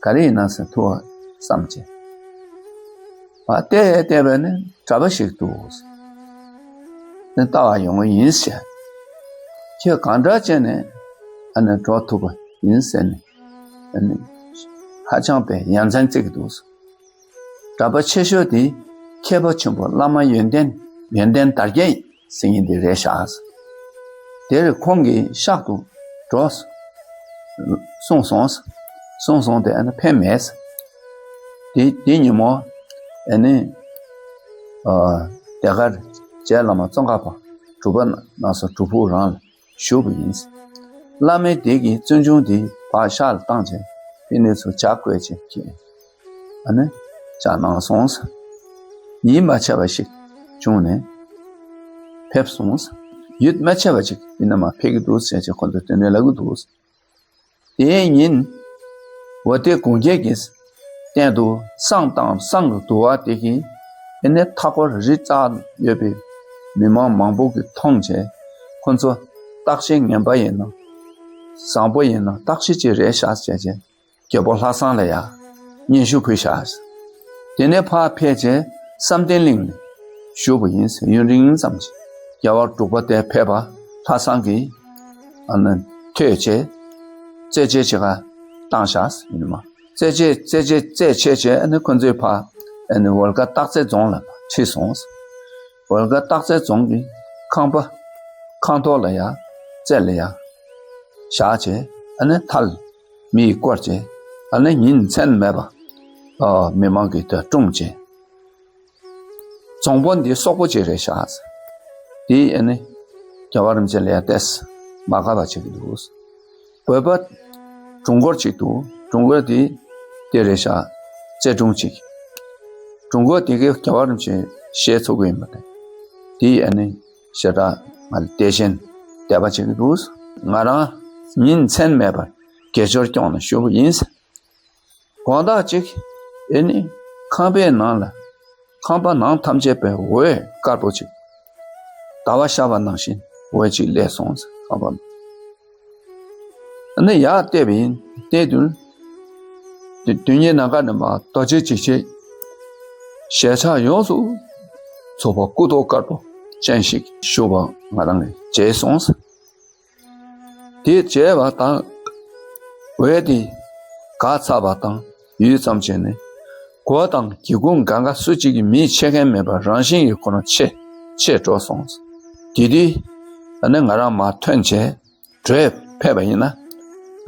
ག་རེ་ཡིན་ན་ཟེར་ཐུག་བསམ་བྱས། བལྟས་བལྟས་པས་ནི་གྲྭ་པ་ཞིག་འདུག་ནི་ལྟ་བ་ཡོང་གི་ཡིན་ཟེར། ཁྱོད་གང་འདྲ་བྱས་ནས་ཨ་ནི་འགྲོ་ཐུབ་པ་ཡིན་ཟེར་ནས་ཨ་ནི་ཧ་ཅང་པའི་ཡ་མཚན་བརྩི་གི་འདུག་གྲྭ་པ་ཆེ་ཤོས་དེ་མཁས་པ་ཆེན་པོ་བླ་མ་ཡོན་ཏན་ཡོན་ཏན་དར་རྒྱས་ཟེར་མཁན་དེ་རེད་ཤག་དེར་ཁོང་གིས་ཤག་ཏུ་འགྲོ། གསུངས་སོང་། གསུངས་སོང་སྟེ་ཨ་ནི་ཕན་མེད། དེ་དེ་ཉིན་མོ་ཨ་ནི་ཨ་དེ་གར་རྗེ་བླ་མ་ཙོང་ཁ་པ་གྲུབ་པ་ན་སོ་སྒྲུབ་ཕུག་རང་ལ་བཞུགས་པ་ཡིན། བླ་མས་དེ་གི་བཙུན་ཆུང་དེ་ཕར་ཤག་ལ་བཏང་བྱས་ཕན་ནུས་ཚུར་ཇ་བསྐོལ་བྱས་ཁྱེར། ཨ་ནི་ཇ་གནང་སོང་། ཡིད་མ་ཆེས་པ་ཞིག་བྱུང་ནས་ཕེབས་སོང་། ཡིད་མ་ཆེས་པ་ཅིག་ཡིན་ན་མ་ཕེབས་ཀྱི་འདུག་ཟེར་བྱས་ཁོ་ཚོས་དེ་ནས་ལབ་ཀྱི་འདུག། དེའི་ཉིན་འོ་དེ་དགོངས་རྒྱལ་གྱི་སྟེང་དུ་བསང་དང་བསང་གི་དུ་བ་དེ་གིས་ཨེ་ནས་མཐའ་འཁོར་རི་རྩ་ཡོད་པའི་མི་མང་མང་པོ་གིས་མཐོང་བྱས་ཁོ་ཚོ་བརྟག་དཔྱད་ངན་པ་ཡིན་ན་བཟང་པོ་ཡིན་ན་བརྟག་དཔྱད་ཅིག་རེད་ཤག་བྱས་བྱས། རྒྱལ་པོ་ལྷ་བཟང་ལ་ཡང་སྙན་ཞུ་ཕུལ་བཞག། དེ་ནས་ཕར་ཕེབས་བྱས་བསམ་གཏན་གླིང་ནས་བཞུགས་པ་ཡིན། ཡུན་རིང་ཙམ་ཅིག་རྒྱལ་བ་འབྲུག་པ་དེ་ཕེབས་པ་ལྷ་བཟང་གིས་ཨ་ནི་ཐོས་བྱས་རྩད་གཅོད་བྱེད་ག་བཏང་བཞག་ཡིན་མ། རྩད་གཅོད་རྩད་གཅོད་རྩད་ཆོད་བྱས་ཨ་ནི་ཁོ་ཚོས་ཕར་ཨ་ནི་འོལ་ཁ་སྟག་རྩེ་རྫོང་ལ་ཁྲིད་སོང་། འོལ་ཁ་སྟག་རྩེ་རྫོང་གི་ཁང་པ་ཁང་ཐོག་ལ་ཡ་རྩེ་ལ་ཡ་བཞག་བྱས་ཨ་ནི་མཐའ་ལ་མི་ཡིས་བསྐོར་བྱས་ཨ་ནི་ཉིན་མཚན་མེད་པ་ཨ་མི་མང་གིས་དེ་བཀྲོངས་བྱས། རྫོང་དཔོན་འདི་སོག་པོ་ཅིག་རེད་ཤག། དེ་ཨ་ནི་རྒྱལ་བ་རིན་པོ་ཆེ་ལ་ཡ་ཏོག་ཙམ་མ་དགའ་བ་བྱེད་ཀྱི་འདུག། བོད་པ་སྒྲུང་སྐོར་ཅིག་འདུག། སྒྲུང་སྐོར་དེ་དེ་རེད་ཤག། རྩེ་སྒྲུང་ཅིག། སྒྲུང་སྐོར་དེ་གའི་རྒྱལ་བ་རིན་པོ་ཆེ་ཞལ་ཚུགས་ཀྱི་ཡིན་པ་རེད། དེ་ཨ་ནི་ཞེ་དྲག་ང་ལ་དད་ཞེན་དད་པ་བྱེད་ཀྱི་འདུག། ང་རང་ཉིན་མཚན་མེད་པར་དགེ་སྦྱོར་སྐྱོང་ནས་བཞུགས་པ་ཡིན། དགོང་དག་ཅིག་ཨེ་ནི་ཁང་པའི་ནང་ལ་ཁང་པ་ནང་ཐམས་ཅད་པའི་འོད་དཀར་པོ་ཅིག་ཟླ་བ་ཤར་བ་ནང་བཞིན་འོད་ཅིག་སླེབས་སོང་ཟེར། ཁང་པ་ཨ་ནི་ཡར་བལྟས་པ་ཡིན། བལྟས་དུས་དུས་དུས་ཀྱི་ནམ་མཁའ་ནས་མར་རྡོ་རྗེ་འཇིགས་བྱེད་ཞལ་ཕྱག་ཡོངས་སུ་རྫོགས་པ་སྐུ་མདོག་དཀར་པོ་ཅན་ཞིག་བཞུགས་པ་ང་རང་གིས་མཇལ་སོང་ཟེར། དེ་བྱས་པ་དང་། འོད་དེ་འགག་ཚར་བ་དང་ཡུད་ཙམ་བྱས་ནས་གོས་དང་སྒེའུ་ཁུང་གང་ག་སུ་གཅིག་གིས་མེ་ཕྱེད་མཁན་མེད་པར་རང་བཞིན་གྱིས་ཁོ་རང་ཕྱེ་ཕྱེ་འགྲོ་སོང་། དེ་དུས་ཨ་ནི་ང་རང་མར་ཐོན་བྱས་བྲོས་ཕེབས་པ་ཡིན་ན་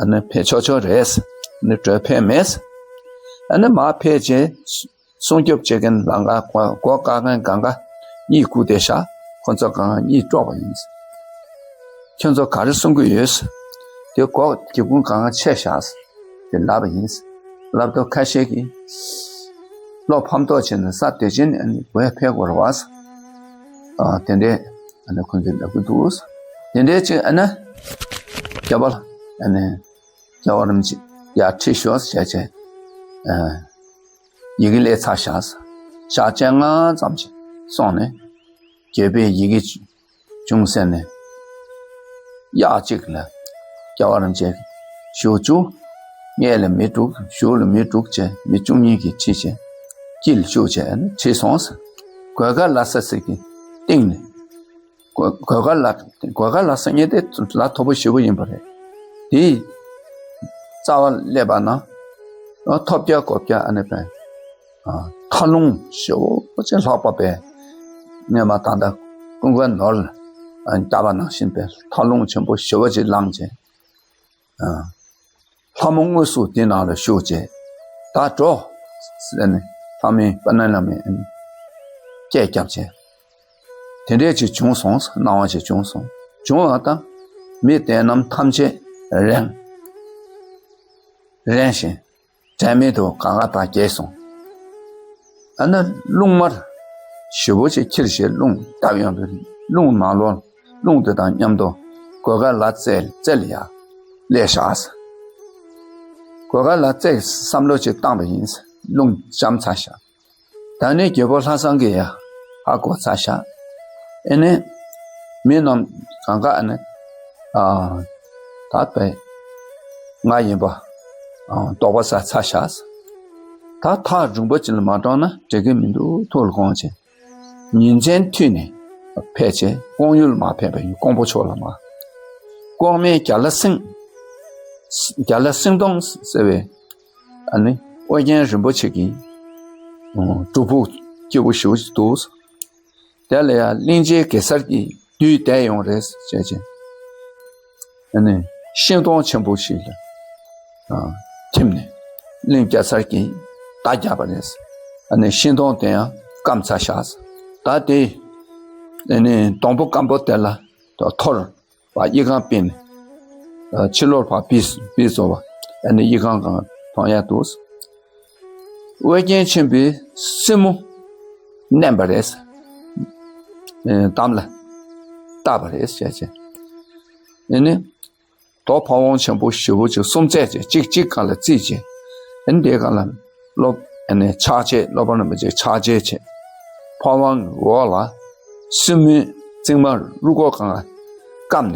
ཨ་ནི་ཕེབས་ཆོག་ཆོག་རེད། ཨ་ནི་བྲོས་ཕེབས་མེད། ཨ་ནི་མར་ཕེབས་བྱས། སྲུང་སྐྱོབ་བྱེད་མཁན་ལང་ཀ་སྒོ་སྒོ་བཀག་མཁན་གང་ག་གཉིད་ཁུག་བསྡད་ཤག། ཁོ་ཚོ་གང་ག་གཉིད་དཀྲོགས་པ་ཡིན། ཁྱོད་ཚོ་ག་རེ་གསུང་གི་ཡོད། དེ་སྒོ་སྒེའུ་ཁུང་གང་ག་ཕྱེ་ཤག་དེ་ལབ་པ་ཡིན། ལབ་དུས་ཁ་ཤས་ཀྱིས་བློ་ཕམ་ཐོག་བྱས་ནས་ས་དེ་བཞིན་ཨ་ནི་སྒོ་ཕྱེ་དགོས་རེད་བ། ཨ་དེ་འདྲས་ཨ་ནི་ཁོང་ཚོས་ལབ་ཀྱི་འདུག། དེ་འདྲས་ཅིག་ཨ་ནི་རྒྱབ་པ་ལ་ཨ་ནི་རྒྱལ་བ་རིན་པོ་ཆེ་ཡར་ཁྲིད་ཤོག་ཟེར་བྱས། ཨ། ཡི་གེ་སླེབས་ཚར་ཤག། ཞག་བཅོ་ལྔ་ཙམ་ཞིག་སོང་ནས་རྒྱལ་པོས་ཡི་གེ་བྱུང་ཟེར་ནས་གཡག་གཅིག་ལ་རྒྱལ་བ་རིན་པོ་ཆེ་གཞུག་བཅུག། སྔས་ལ་མི་དྲུག་གཞུག་ལ་མི་དྲུག་བྱས་མི་བཅུ་གཉིས་ཀྱིས་ཁྲིད་བྱས་དཀྱིལ་བཅུག་བྱས་ནས་ཁྲིད་སོང་ཟེར། གོས་དཀར་ལ་ས་ཟེར་གྱི་སྟེང་ནས། གོས་གོས་དཀར་ལ་གོས་དཀར་ལ་ས་ངེས་ཏེ་ལ་མཐོ་པོ་ཞེ་པོ་ཡིན་པ་རེད། དེས་རྩ་བ་སླེབས་པ་ན་ཨ་ཐོབ་རྒྱལ་གོ་རྒྱལ་ཨ་ནི་པས་ཨ་ཐལ་རླུང་ཞེ་པོ་ཅིག་ལྷགས་པ་པས་སྔས་མ་ད་ལྟ་ཀུན་དགའ་ནོར་ལ་ཨ་བཏབ་པ་ནང་བཞིན་པས་ཐལ་རླུང་ཆེན་པོ་ཞེ་པོ་ཅིག་ལངས་བྱས། ཨ། ལྷ་མོ་དངོས་སུ་དེ་ནང་ལ་ཞུགས་བྱས། ད་འགྲོ། ཟེར་ནས་ལྷ་མོས་པ་ཎ་བླ་མས་སྐད་བརྒྱབ་བྱས། དེ་འདྲས་ཅིག་བྱུང་སོང་། སྣང་བ་ཅིག་བྱུང་སོང་། བྱུང་བ་དང་། མི་དེ་རྣམས་ཐམས་ཅད་རེངས། རེངས་ཤིང་། དྲན་མེད་དུ་གང་ག་ཕར་འགྱེལ་སོང་། ཨ་ནི་རླུང་དམར་ཞེ་པོ་ཅིག་འཁྱིལ་བྱས་རླུང་བརྡབས་ཡོང་དུས་རླུང་ནང་ལོགས་རླུང་དེ་དང་མཉམ་དུ་གོས་དཀར་ལ་རྩེ་རྩེ་ལ་ཡར་སླེབས་བཞག། གོས་དཀར་ལ་རྩེ་བསམ་བློ་ཅིག་བཏང་པ་ཡིན། རླུང་འཇམ་ཚར་བཞག། ད་ནི་རྒྱལ་པོ་ལྷ་བཟང་གིས་ཡང་ཧ་གོ་ཚར་བཞག། ཨེ་ནས་མི་རྣམས་གང་ག་ཨ་ནི་ཨ་ད་པས་ང་ཡིན་པ་ཨ་དོགས་པ་ཟ་ཚར་བཞག། ད་ཐག་རིང་པོ་ཅིག་ལ་མ་འགྲོ་ན་འགྲིག་གི་མི་འདུག། ཐུགས་ལ་དགོངས་བྱས། ཉིན་མཚན་མཐུད་ནས་ཕེབས་བྱས་ཀོང་ཡུལ་མར་ཕེབས་པ་ཡིན། ཀོང་པོ་ཕྱོགས་ལ་མར། ཀོང་མའི་རྒྱ་ལྷ་སེང་། རྒྱ་ལྷ་སེང་གདོང་ཟེར་བའི་ཨ་ནི་ཨོ་རྒྱན་རིན་པོ་ཆེ་གི་སྒྲུབ་ཕུག་སྐྱིད་པོ་ཞེ་པོ་ཅིག་འདུག། དེ་ལ་ཡང་གླིང་རྗེ་གེ་སར་གྱིས་བདུད་བསྡད་ཡོང་རེད་ཟེར་བྱས། ཨ་ནི་ཤིང་སྡོང་ཆེན་པོ་ཞིག་ལ་ ཐིམ་ནས་གླིང་རྒྱལ་ཚར་གྱིས་མདའ་བརྒྱབ་པ་རེད། ཨ་ནི་ཤིང་སྡོང་དེ་ཡང་སྐམ་ཚར་བཞག། ད་དེ་ཨ་ནི་སྡོང་པོ་སྐམ་པོ་དེ་ལ་ཐོར་བ་གཡི་གང་སྤིན་ནས་ཕྱི་ལོགས་ཕར་ཕུད་ཕུད་བཟོ་བ། ཨ་ནི་གཡི་གང་གང་མཐོང་ཡ་འདུག། ཨོ་རྒྱན་ཆེན་པོའི་སྲིན་མོ་མནན་པ་རེད། འདམ་ལ་བཏབ་པ་རེད་བྱས་བྱས། ཨ་ནི་རྡོ་ཕ་བོང་ཆེན་པོ་བཞི་པོ་ཅིག་གསུམ་བརྩེགས་བྱས་གཅིག་གཅིག་སྒང་ལ་བརྩིགས་བྱས། ཨ་ནི་དེའི་སྒང་ལ་སློབ་ཨ་ནི་ཕྱག་རྗེས་སློབ་དཔོན་རིན་པོ་ཆེ་ཕྱག་རྗེས་བྱས། ཕ་བོང་གི་འོག་ལ་སྲིན་མོའི་རྩིག་མ་རུས་ཀོག་སྒང་ལ་སྐམ་ནས།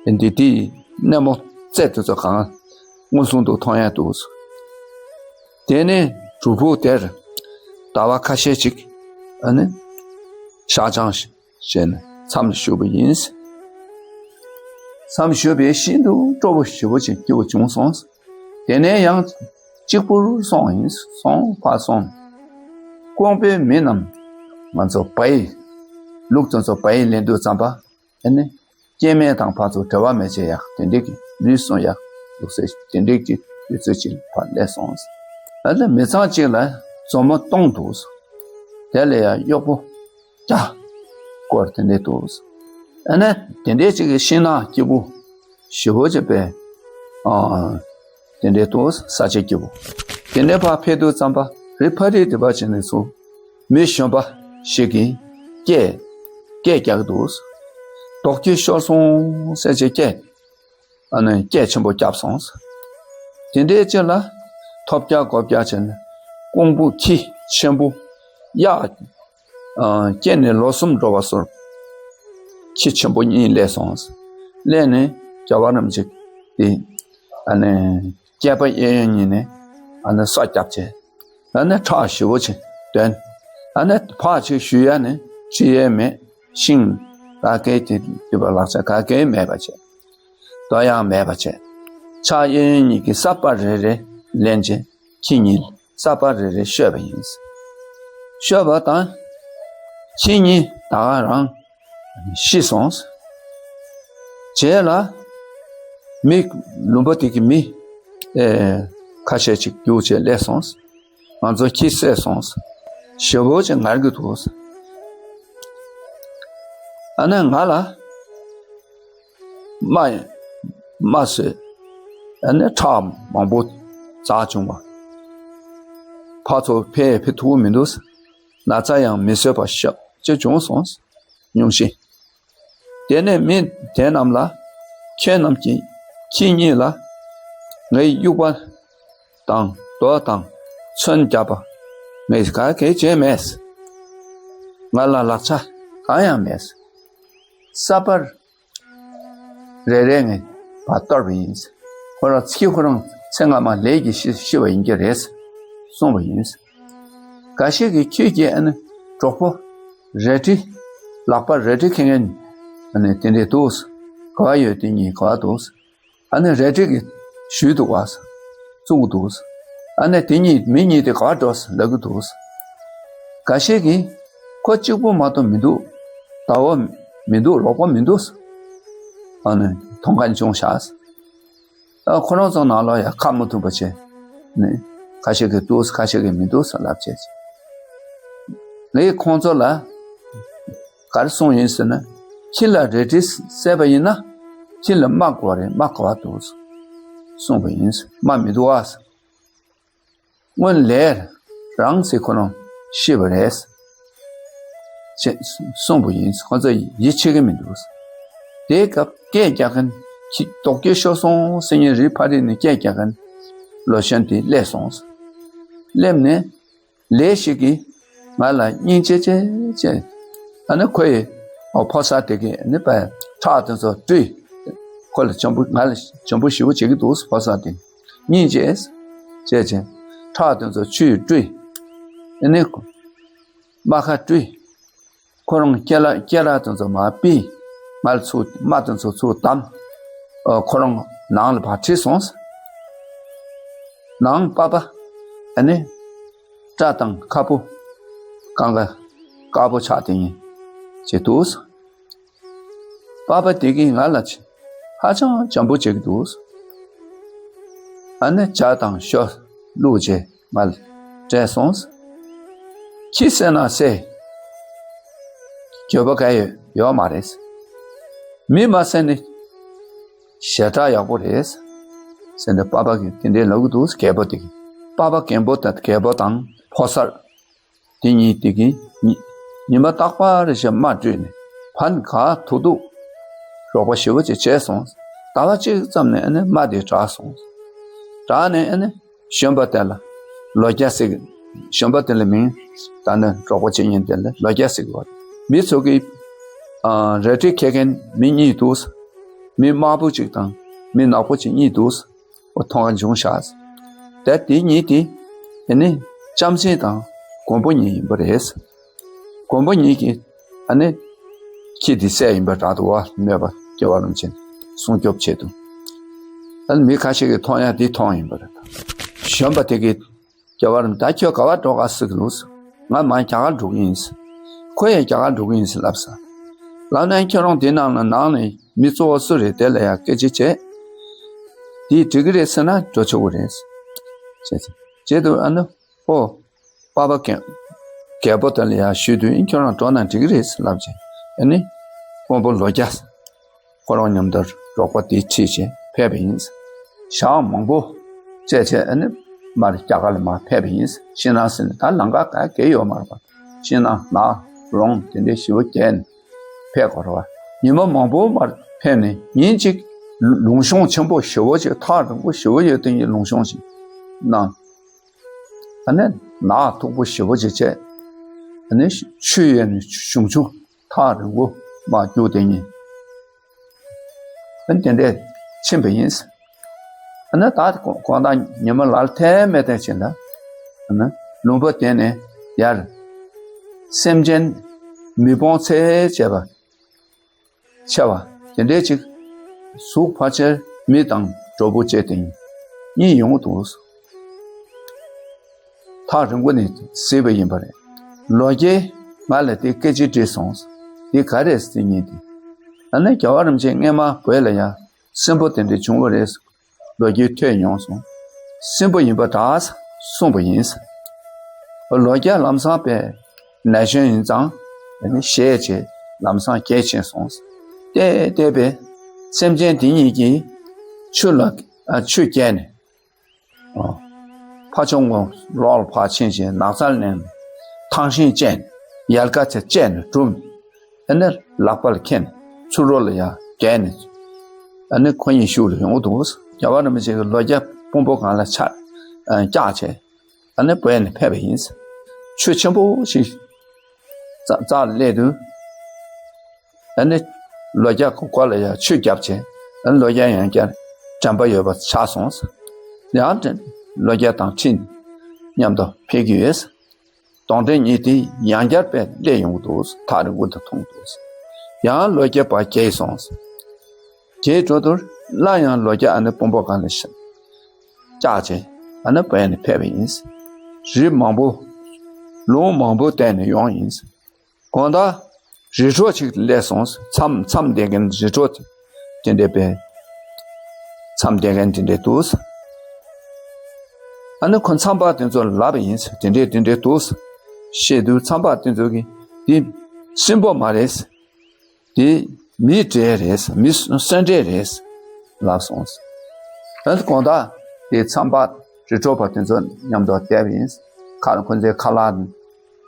ཨ་ནི་དེའི་སྣེ་མོ་རྩེ་དེ་ཚོ་གང་མངོན་སུམ་དུ་མཐོང་ཡ་འདུག། དེ་ནས་སྒྲུབ་ཕུག་དེར་ཟླ་བ་ཁ་ཤས་ཅིག་ཨ་ནི་ཞག་བྱང་བྱས་ནས་མཚམས་བཞུགས་པ་ཡིན། མཚམས་བཞུགས་པས་ཤིན་ཏུ་སྤྲོ་པོ་ཞེ་པོ་ཅིག་སྐྱིད་པོ་བྱུང་སོང་། དེ་ནས་ཡང་གཅིག་པུར་སོང་ཡིན། སོང་ཕར་སོང་། ཀོང་པོའི་མི་རྣམས་ང་ཚོ་བ་ཡི་ལུག་ཚོ་ཚོ་བ་ཡི་ལེན་དུས་ཙམ་པ། ཨ་ནི་སྐྱེ་དམན་དང་ཕར་ཚུར་འབྲེལ་བ་མེད་ཅེས་ཡག་དེ་འདྲས་ཀྱི་ལུས་སྲུང་ཡག་ལུགས་སྲོལ་དེ་འདྲས་ཀྱི་དུས་ཚོད་ཅིག་ཕར་སླེབས་སོང་། ཨ་ནི་མི་ཚང་གཅིག་ལ་མཛོ་མོ་སྟོང་འདུག། དེ་ལ་ཡང་གཡོག་པོ་བརྒྱ་སྐོར་དེ་འདྲས་འདུག། ཨ་ནི་དེ་འདྲས་ཅིག་གི་ཤིང་ནགས་སྐྱིད་པོ་ཞེ་པོ་ཅིག་པས། ཨ་དེ་འདྲའི་དུ་ས་ཆ་སྐྱིད་པོ། དེ་འདྲའི་ཕར་ཕེབས་དུས་ཙམ་པ་རི་ཕ་རི་དེ་པ་ཅན་ནས་སུ་མི་གཞོན་པ་ཞིག་གིས་སྐད་སྐད་རྒྱག་གི་འདུག། རྡོ་སྐྱེས་ཤོར་སོང་ཟེར་བྱས་སྐད་ཨ་ནི་སྐད་ཆེན་པོ་བརྒྱབ་སོང་། དེ་འདྲའི་རྗེས་ལ་ཐོབ་རྒྱག་སྒོ་བརྒྱག་བྱས་ནས་ཀོང་བུ་ཁྱི་ཆེན་པོ་གཡག་ཨ་སྐྱེས་ནས་ལོ་གསུམ་འགྲོ་བ་སོར་ཁྱི་ཆེན་པོ་གཉིས་སླེབས་སོང་། སླེབས་ནས་རྒྱལ་བ་རིན་པོ་ཆེ་དེ་ཨ་ནི་སྐྱེས་པ་གཡས་གཡོན་གཉིས་ནས་ཨ་ནི་སོ་བརྒྱབ་བྱས། ཨ་ནི་ཁྲག་ཞེ་པོ་ཅིག་བཏོན། ཨ་ནི་ཕར་ཅིག་གཞུ་ཡ་ནི་ཅི་ཡས་མེད། ཤིང་ག་གེ་དེ་དུས་པ་ལག་ཆ་ག་གེ་མེད་པ་བྱས། དོ་ཡང་མེད་པ་བྱས། ཕྱག་གཡས་གཡོན་གཉིས་ཀྱིས་ས་པ་རེ་རེ་ལེན་བྱས། ཁྱི་གཉིས་ས་པ་རེ་རེ་བཤོས་པ་ཡིན། བཤོས་པ་དང་། ཁྱི་གཉིས་ད་ག་རང་ཤི་སོང་། རྗེས་ལ་མི་ལུང་པ་དེ་གི་མི་ཨེ་ཁ་ཤས་ཅིག་རྒྱུགས་བྱས་སླེབས་སོང་། ང་ཚོ་ཁྱི་བསད་སོང་། ཞེ་པོ་ཅིག་ངར་གྱི་འདུག། ཨ་ནི་ང་ལ་རྨ་རྨ་བཟོས། ཨ་ནི་ཁྲག་མང་པོ་འཛག་བྱུང་བ། ཕར་ཚུར་ཕེབས་ཕེབས་ཐུབ་ཀྱི་མི་འདུག། ན་ཚ་ཡང་མི་བཟོད་པ་ཤ་ཅིག་བྱུང་སོང་། སྙུང་གཞི། དེ་ནས་མི་དེ་རྣམས་ལ་ཁྱེད་རྣམས་ཀྱིས་ཁྱེད་གཉིས་ལ་ངའི་དབྱུག་པ་དང་རྡོ་དང་མཚོན་བརྒྱབ་པ་ངས་ག་གེ་བྱས་མེད། ང་ལ་ལག་ཆ་གང་ཡང་མེད། ས་པར་རེ་རེ་ངས་ཕར་གཏོར་བ་ཡིན། ཁོ་རང་ཚིག་ཁོ་རང་ཚེ་སྔ་མ་ལས་ཀྱིས་ཤི་ཤི་བ་ཡིན་གྱི་རེད་གསུངས་པ་ཡིན། འགའ་ཞིག་གིས་ཁྱོད་ཀྱིས་ཨ་ནི་གྲོགས་པོ་རལ་གྲི་ལག་པ་རལ་གྲི་འཁྱེར་མཁན་ཨ་ནི་དེ་འདྲས་འདུག། ག་བ་ཡོད་དེ་གཉིས་ག་བ་འདུག། ཨ་ནི་རལ་གྲི་གིས་གཞུས་འདུག་བ། བཙུགས་འདུག། ཨ་ནི་དེ་གཉིས་མི་གཉིས་དེ་ག་བ་འགྲོ་ལབ་ཀྱི་འདུག། འགའ་ཞིག་གིས་ཁོ་གཅིག་པུ་མ་གཏོགས་མི་འདུག། ཟླ་བ་མི་འདུག། ལོག་པ་མི་འདུག། ཨ་ནི་མཐོང་མཁན་བྱུང་ཤག། ཨ་ཁོ་རང་ཚོ་ནང་ལ་ཡང་ཁ་མི་ཐུག་པ་བྱས་ནས་ཁ་ཤས་ཀྱིས་འདུག་ཁ་ཤས་ཀྱིས་མི་འདུག་ལབ་བྱས། ངས་ཁོང་ཚོ་ལ་ག་རེ་གསུངས་ཡིན་ཟེར་ན། ཁྱི་ལ་རལ་གྲི་བསད་པ་ཡིན་ན་ཁྱི་ལ་རྨ་དགོས་རེད། རྨ་ག་བ་འདུག་གསུངས་པ་ཡིན། རྨ་མི་འདུག་ཨ། སྔོན་ལས་རང་ཚེ་ཁོ་རང་ཤི་བ་རེད་ཅེས་གསུངས་པ་ཡིན། ཁོ་ཚོ་ཡིད་ཆེས་ཀྱི་མི་འདུག། དེའི་སྐབས་སྐད་རྒྱག་མཁན་གྱི་རྡོ་སྐྱེས་ཤོར་སོང་ཟེར་མཁན་རི་ཕ་རི་ནས་སྐད་རྒྱག་མཁན་ལོ་གཞོན་དེ་སླེབས་སོང་། སླེབས་ནས་ལས་ཞིག་གིས་ང་ལ་སྙིང་རྗེ་ཆེ་ཆེ། ཨ་ནི་ཁོ་ཡི་ཕོ་གསར་དེ་གིས་ནི་པའི་ཁྲག་དེ་ཚོ་བཀྲུས། ཁོ་ལ་བྱམས་པོ་ང་ལ་བྱམས་པོ་ཞེ་པོ་བྱེད་ཀྱི་འདུག་ཕོ་གསར་དེ། སྙིང་རྗེ་བྱས་བྱས་ཁྲག་དེ་ཚོ་ཆུས་བཀྲུས། ཨ་ནི་རྨ་ཁ་བཀྲུས། ཁོ་རང་སྐེ་ལ་སྐེ་རགས་དེ་ཚོ་མར་ཕུད། མར་ཚུར་རྨ་དེ་ཚོ་ཚུར་བསྡམས། ཨ་ཁོ་རང་ནང་ལ་ཕར་ཁྲིད་སོང་། ནང་པ་པ་ཨ་ནི་སྐྲ་དང་ཁ་སྤུ་གང་ག་དཀར་པོ་ཆགས་དེ་ཡིན་ཅེས་འདུག། པ་པ་དེ་གིས་ང་ལ་ཧ་ཅང་བྱམས་པོ་བྱེད་ཀྱི་འདུག། ཨ་ནི་ཇ་དང་ཞོ་བླུགས་བྱས་ང་ལ་སྤྲད་སོང་། ཁྱི་བསད་ན་བསད། འགྱོད་པ་ག་ཡོད་ཡོད་མ་རེད། མི་མ་བསད་ནི་ཞེ་དྲག་ཡག་པོ་རེད། ཟེར་ནས་པ་ཕ་གིས་དེ་འདྲའི་ལབ་གི་འདུག་རྒད་པོ་དེ་གིས། པ་ཕ་རྒན་པོ་དང་རྒད་པོ་དང་ཕོ་གསར་དེ་གཉིས་དེ་གིས་ཉི་ཉི་མ་རྟག་པར་བཞིན་རྨ་བཀྲུས་ནས་ཕར་ག་ཐུག་ཐུག་རོགས་པ་ཞེ་པོ་ཅིག་བྱས་སོང་། ཟླ་བ་གཅིག་ཙམ་ནས་ཨ་ནི་རྨ་དེ་དྲག་སོང་། དྲག་ནས་ཨ་ནི་གཞོན་པ་དེ་ལ་ལོ་བརྒྱ་ཟེར་གི། གཞོན་པ་དེ་ལ་མིང་ད་ནི་རོགས་པ་བྱེད་མཁན་དེ་ལ་ལོ་བརྒྱ་ཟེར་གི་བ། མི་ཚོ་གིས་ཨ་རལ་གྲི་འཁྱེར་མཁན་མི་གཉིས་འདུག་མི་དམར་པོ་གཅིག་དང་མི་ནག་པོ་གཅིག་གཉིས་འདུག་མཐོང་བ་བྱུང་ཤག་ད་དེ་གཉིས་དེ་ཨ་ནི་ལྕམ་སྲིང་དང་མགོན་པོ་གཉིས་ཡིན་པ་རེད། མགོན་པོ་གཉིས་ཀྱིས་ཨ་ནི་ཁྱི་དེ་བསད་ཡིན་པ་འདྲ་འདུག་བ། གནོད་པ་རྒྱལ་བ་རིན་པོ་ཆེ་སྲུང་སྐྱོབ་བྱེད་དུ། ཨ་ནི་མི་ཁ་ཤས་ཀྱིས་མཐོང་ཡ་དེ་མཐོང་ཡིན་པ་རེད། གཞོན་པ་དེ་གིས་རྒྱལ་བ་རིན་པོ་ཆེ་ད་ཁྱོད་ག་བ་འགྲོ་ག་ཟེར་གི་འདུག་ང་མར་རྒྱ་གར་འགྲོ་གི་ཡིན། ཁོ་ཡང་རྒྱ་གར་འགྲོ་གི་ཡིན་ལབ་ས། ལབ་ན་ཁྱོད་རང་དེ་ནང་ན་ནང་ནས་མི་གཙོ་བོ་སུ་རེད། དེ་ལ་ཡང་སྐད་ཆ་བྱས། དེ་འགྲིག་གི་རེད་ཟེར་ན་འགྲོ་ཆོག་གི་རེད། བྱས་ཙང་བྱས་དུས་ཨ་ནི་ཨོ། པ་ཕ་རྒན་རྒད་པོ་དེ་ལ་ཡང་ཞུས་དུས་ཨིན་ཁྱོད་རང་འགྲོ་ན་འགྲིག་གི་རེད་ལབ་བྱས། ཨ་ནི་དཔོན་པོ་ལོ་བརྒྱ་ཁོ་རང་མཉམ་དུ་རོགས་པ་དེ་ཁྲིད་བྱས་ཕེབས་པ་ཡིན། ཞག་མང་པོ་བྱས་བྱས་ཨ་ནི་མར་རྒྱ་གར་ལ་མར་ཕེབས་པ་ཡིན། ཤིང་ནགས་ཟེར་ནས་ད་ལམ་ཁ་ག་གེ་ཡོད་མ་རེད་པ། ཤིང་ནགས་ནགས་ལོང་དེ་འདྲའི་ཞེ་པོ་བརྒལ་ནས་ཕེབས་དགོས་རེད་པ། ཉི་མ་མང་པོ་མར་ཕེབས་ནས་ཉིན་གཅིག་ལུང་གཤོང་ཆེན་པོ་ཞེ་པོ་ཅིག་ཐག་རིང་པོ་ཞེ་པོ་ཡོད་དེ་ཉིད་ལུང་གཤོང་ཞིག་གནང་། ཨ་ནི་ནགས་མཐུག་པོ་ཞེ་པོ་ཅིག་བྱས། ཨ་ནི་ཆུ་ཡོད་ནི་ཆུང་ཆུང་ཐག་རིང་པོ་མར་རྒྱུག་དེ་ཉིད། ཨ་ནི་དེ་འདྲས་ཕྱིན་པ་ཡིན། ཨ་ནི་ད་དགོང་དག་ཉི་མ་ལ་ལ་ཐལ་མེ་ཐལ་ཕྱིན་ལ། ཨ་ནི་ལུང་པ་དེ་ནས་ཡར་སེམས་ཅན་མི་སྤོང་ཚད་བྱས་པ། ཆེ་བ་དེ་འདྲའི་ཅིག་གཟུགས་ཕལ་ཆེར་མི་དང་གྲོགས་པོ་བཅས་དེ་གཉིས་ཡོང་འདུག་ཐག་རིང་པོ་ནས་གཟིགས་པ་ཡིན་པ་རེད། ལོ་རྒྱས་ང་ལ་དེ་སྐད་ཆ་དྲིས་སོང་། འདི་ག་རེད་ཟེར་ཉིན་དེ། ཨ་ནི་རྒྱལ་བ་རིན་པོ་ཆེ་སྔས་མ་བོད་ལ་ཡང་སྲིན་པོ་དེ་འདྲ་བྱུང་བ་རེད། ལོ་རྒྱུས་ཐོས་མྱོང་སོང་། སྲིན་པོ་ཡིན་པ་འདྲ་གསུངས་པ་ཡིན། ལོ་རྒྱ་ལམ་སང་པས་ན་གཞོན་ཡིན་ཙང་ཞེད་བྱས་ལམ་སང་རྒས་ཕྱིན་སོང་། བལྟས་བལྟས་པས་སེམས་ཅན་དེ་གཉིས་ཀྱིས་ཆུ་ལ་ཆུ་བརྒལ་ནས་ཕ་ཆུང་ངུ་ལོག་ལ་ཕར་ཕྱིན་བྱས་ནགས་ཚལ་ནས་ཐང་ཤིང་བཅད་ནས་ཡལ་ག་ཚེ་བཅད་ནས་བསྒྲུབས་ནས། ཨ་ནི་ལག་པ་ལ་འཁྱེར་ནས་ཚུར་རོལ་ལ་ཡར་བརྒལ་ནས། ཨ་ནི་ཁོ་གཉིས་ཤུགས་ལ་ཡོང་གི་འདུག་རྒྱལ་བ་རིན་པོ་ཆེ་གི་ལོ་རྒྱ་ཕུང་པོ་སྒང་ལ་ཆ་བཀྱགས་བྱས། ཨ་ནི་བོད་ནས་ཕེབས་པ་ཡིན། ཆུ་ཆེན་པོ་ཞིག་རྩ་རྩ་སླེབས་དུས། ཨ་ནི་ལོ་རྒྱ་གི་མགོ་ལ་ཡར་ཆུ་བརྒྱབ་བྱས། ཨ་ནི་ལོ་རྒྱ་ཡང་བསྐྱར་དྲན་པ་ཡོད་པ་ཆགས་སོང་། ཡང་ལོ་རྒྱ་དང་ཁྲིད་མཉམ་དུ་ཕེབས་ཀྱི་ཡོད། གདོང་འདྲེ་གཉིས་དེ་ཡང་བསྐྱར་པས་སླེབས་ཡོང་གི་འདུག་ཐག་རིང་པོ་དུ་མཐོང་འདུག་ཡང་ལོ་བརྒྱ་པ་རྒྱས་སོང་། རྒྱས་འགྲོ་དུས་སླར་ཡང་ལོ་བརྒྱ་ཨ་ནི་དཔོན་པོ་སྒང་ལ་ཤ་བཀྱགས་བྱས་ཨ་ནི་བོད་ནས་ཕེབས་པ་ཡིན། རི་མང་པོ་ལུང་མང་པོ་བསྟན་ནས་ཡོང་ཡིན། དགོང་དག་རི་ཁྲོད་ཅིག་སླེབས་སོང་། མཚམས་མཚམས་བསྡད་མཁན་རི་ཁྲོད་དེ་འདྲས་པས། མཚམས་བསྡད་མཁན་དེ་འདྲས་འདུག་ཨ་ནི་ཁོ་མཚམས་པ་དེ་ཚོ་ལབ་པ་ཡིན། དེ་འདྲས་དེ་འདྲས་འདུག་བཤད་དུས་མཚམས་པ་དེ་ཚོ་གིས་འདི་སྲིན་པོ་མ་རེད། འདི་མི་འདྲེ་རེད། མི་གསོན་འདྲེ་རེད་ལབ་སོང་། ཨ་ནི་དགོང་དག་དེ་མཚམས་པ་རི་ཁྲོད་པ་དེ་ཚོ་མཉམ་དུ་བསྡད་པ་ཡིན། ཁ་ཁོ་ཚོའི་ཁ་ལག་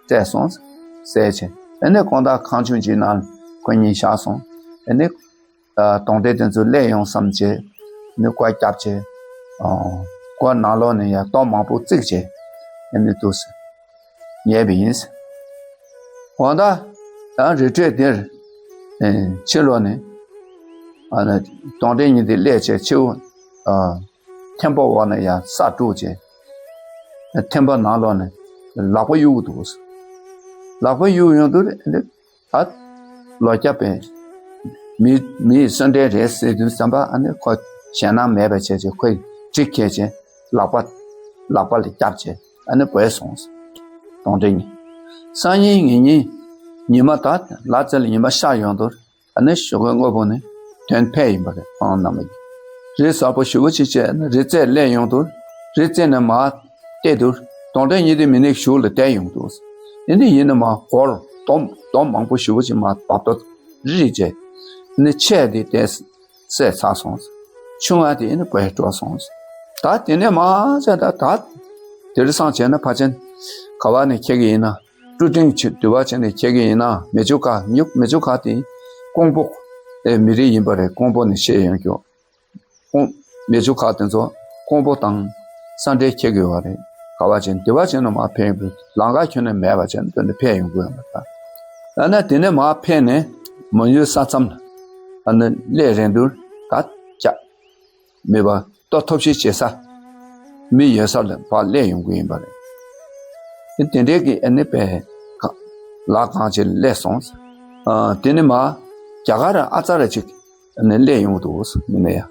སྤྲད་སོང་། ཟས་བྱས། ཨ་ནི་དགོང་དག་ཁང་ཆུང་གཅིག་ནང་ཁོ་གཉིས་བཞག་སོང་། ཨ་ནི་གདོང་འདྲེ་དེ་ཚོ་སླེབས་ཡོང་བསམ་བྱས། ཨ་ནི་སྒོ་བརྒྱབ་བྱས། སྒོ་ནང་ལོགས་ནས་ཡར་ལྟོ་མང་པོ་བརྩིགས་བྱས། ཨ་ནི་འདུག་སེ་ཉལ་བ་ཡིན། འོ་ད་ཡང་རི་ཁྲོད་འདིར་ཕྱི་ལོགས་ནས་གདོང་འདྲེ་གཉིས་དེ་སླེབས་བྱས་ཕྱི་ཐེམ་པ་འོག་ནས་ཡར་ས་དཀྲུགས་བྱས། ཐེམ་པ་ནང་ལོགས་ནས་ལག་པ་གཡུག་འདུག་ལག་པ་གཡུག་ཡོང་དུས་ད་ལོ་བརྒྱ་པའི་མི་མིའི་གསོན་འདྲེ་རེད་ཟེར་དུས་ཙམ་པ་ཨ་ནི་ཁོ་ཞེད་སྣང་མེད་པ་བྱས་བྱས་ཁོས་གྲི་ཁྱེར་བྱས་ལག་པ་ལག་པ་ལ་བརྒྱབ་བྱས་ཨ་ནི་བུད་སོང་། གདོང་འདྲེ་གཉིས། སང་ཉིན་ངེད་གཉིས་ཉི་མ་ད་ལ་ཙེ་ལ་ཉི་མ་ཤར་ཡོང་དུས། ཨ་ནི་ཞོགས་ཀའི་དངོས་པོ་ནི་དོན་ཕེབས་ཡིན་པ་རེད། ཁོང་རྣམ་པ་གཉིས། རི་གསར་པ་ཞེ་པོ་ཅིག་བཅད་ནས་རི་རྩེར་སླེབས་ཡོང་དུས། རི་རྩེ་ནས་མར་བལྟས་དུས་གདོང་དྲན་གཉིས་ལྡན་མི་སྣའི་གཞུག་ལ་བསྡད་ཡོང་འདུག། ཡིན་དུས་ཡིན་ན་མར་སྒོར་རྡོ་རྡོ་མང་པོ་ཞེ་པོ་ཅིག་མར་བབས་ཏོ་རི་རེ་བཅད་ནས་ཆས་དེ་བསྡད་བསད་ཚར་སོང་། ཆུང་བ་དེ་ནི་བུད་འགྲོ་སོང་། ད་དེ་ནས་མར་བྱས་ད་ད་དེང་སང་བྱས་ན་ཕལ་ཆེར་ག་བ་ནས་འཁྱེར་གི་ཡིན་ན། ཀྲུ་ཀྲིང་ཆུ་འདི་བ་བྱས་ནས་འཁྱེར་གི་ཡིན་ན། མེ་ཆུ་ཁ་ཉུག་མེ་ཆུ་ཁ་དེ་ཀོང་པོ་ཨེ་མི་རིགས་ཡིན་པ་རེད། ཀོང་པོ་ནས་བཤད་ཡོང་རྒྱུ། ཀོང་མེ་ཆུ་ཁ་དེ་ཚོ་ཀོང་པོ་དང་ས་འབྲེལ་འཁྱེར་གི་ཡོད་རེད། ག་བ་བྱས་ནས་འདི་བ་བྱས་ནས་མར་ཕེབས་ཡོང་དུས་ལམ་ཁ་ཁྱོན་ནས་མེད་པ་བྱས་ནས་དེ་འདྲ་ཕེབས་ཡོང་གི་ཡོད་མ་རེད། ད་ནི་དེ་ནས་མར་ཕེབས་ནས་མོན་ཡུལ་ས་མཚམས་ལ་ཨ་ནི་སླེབས་རན་དུས་ད་ཀྱ་མེད་པ་ལྟོ་ཐབས་ཤེས་བྱེད་ས་མི་ཡོད་ས་ལ་ཕར་སླེབས་ཡོང་གི་ཡིན་པ་རེད། དེ་དེ་འདྲའི་གི་ཨ་ནི་པའི་ལ་གང་ཅིག་སླེབས་སོང་། ཨ་དེ་ནི་མར་རྒྱ་གར་ཨ་ཙ་ར་ཅིག་ཨ་ནི་སླེབས་ཡོང་འདུག་མི་ནི་ཡ།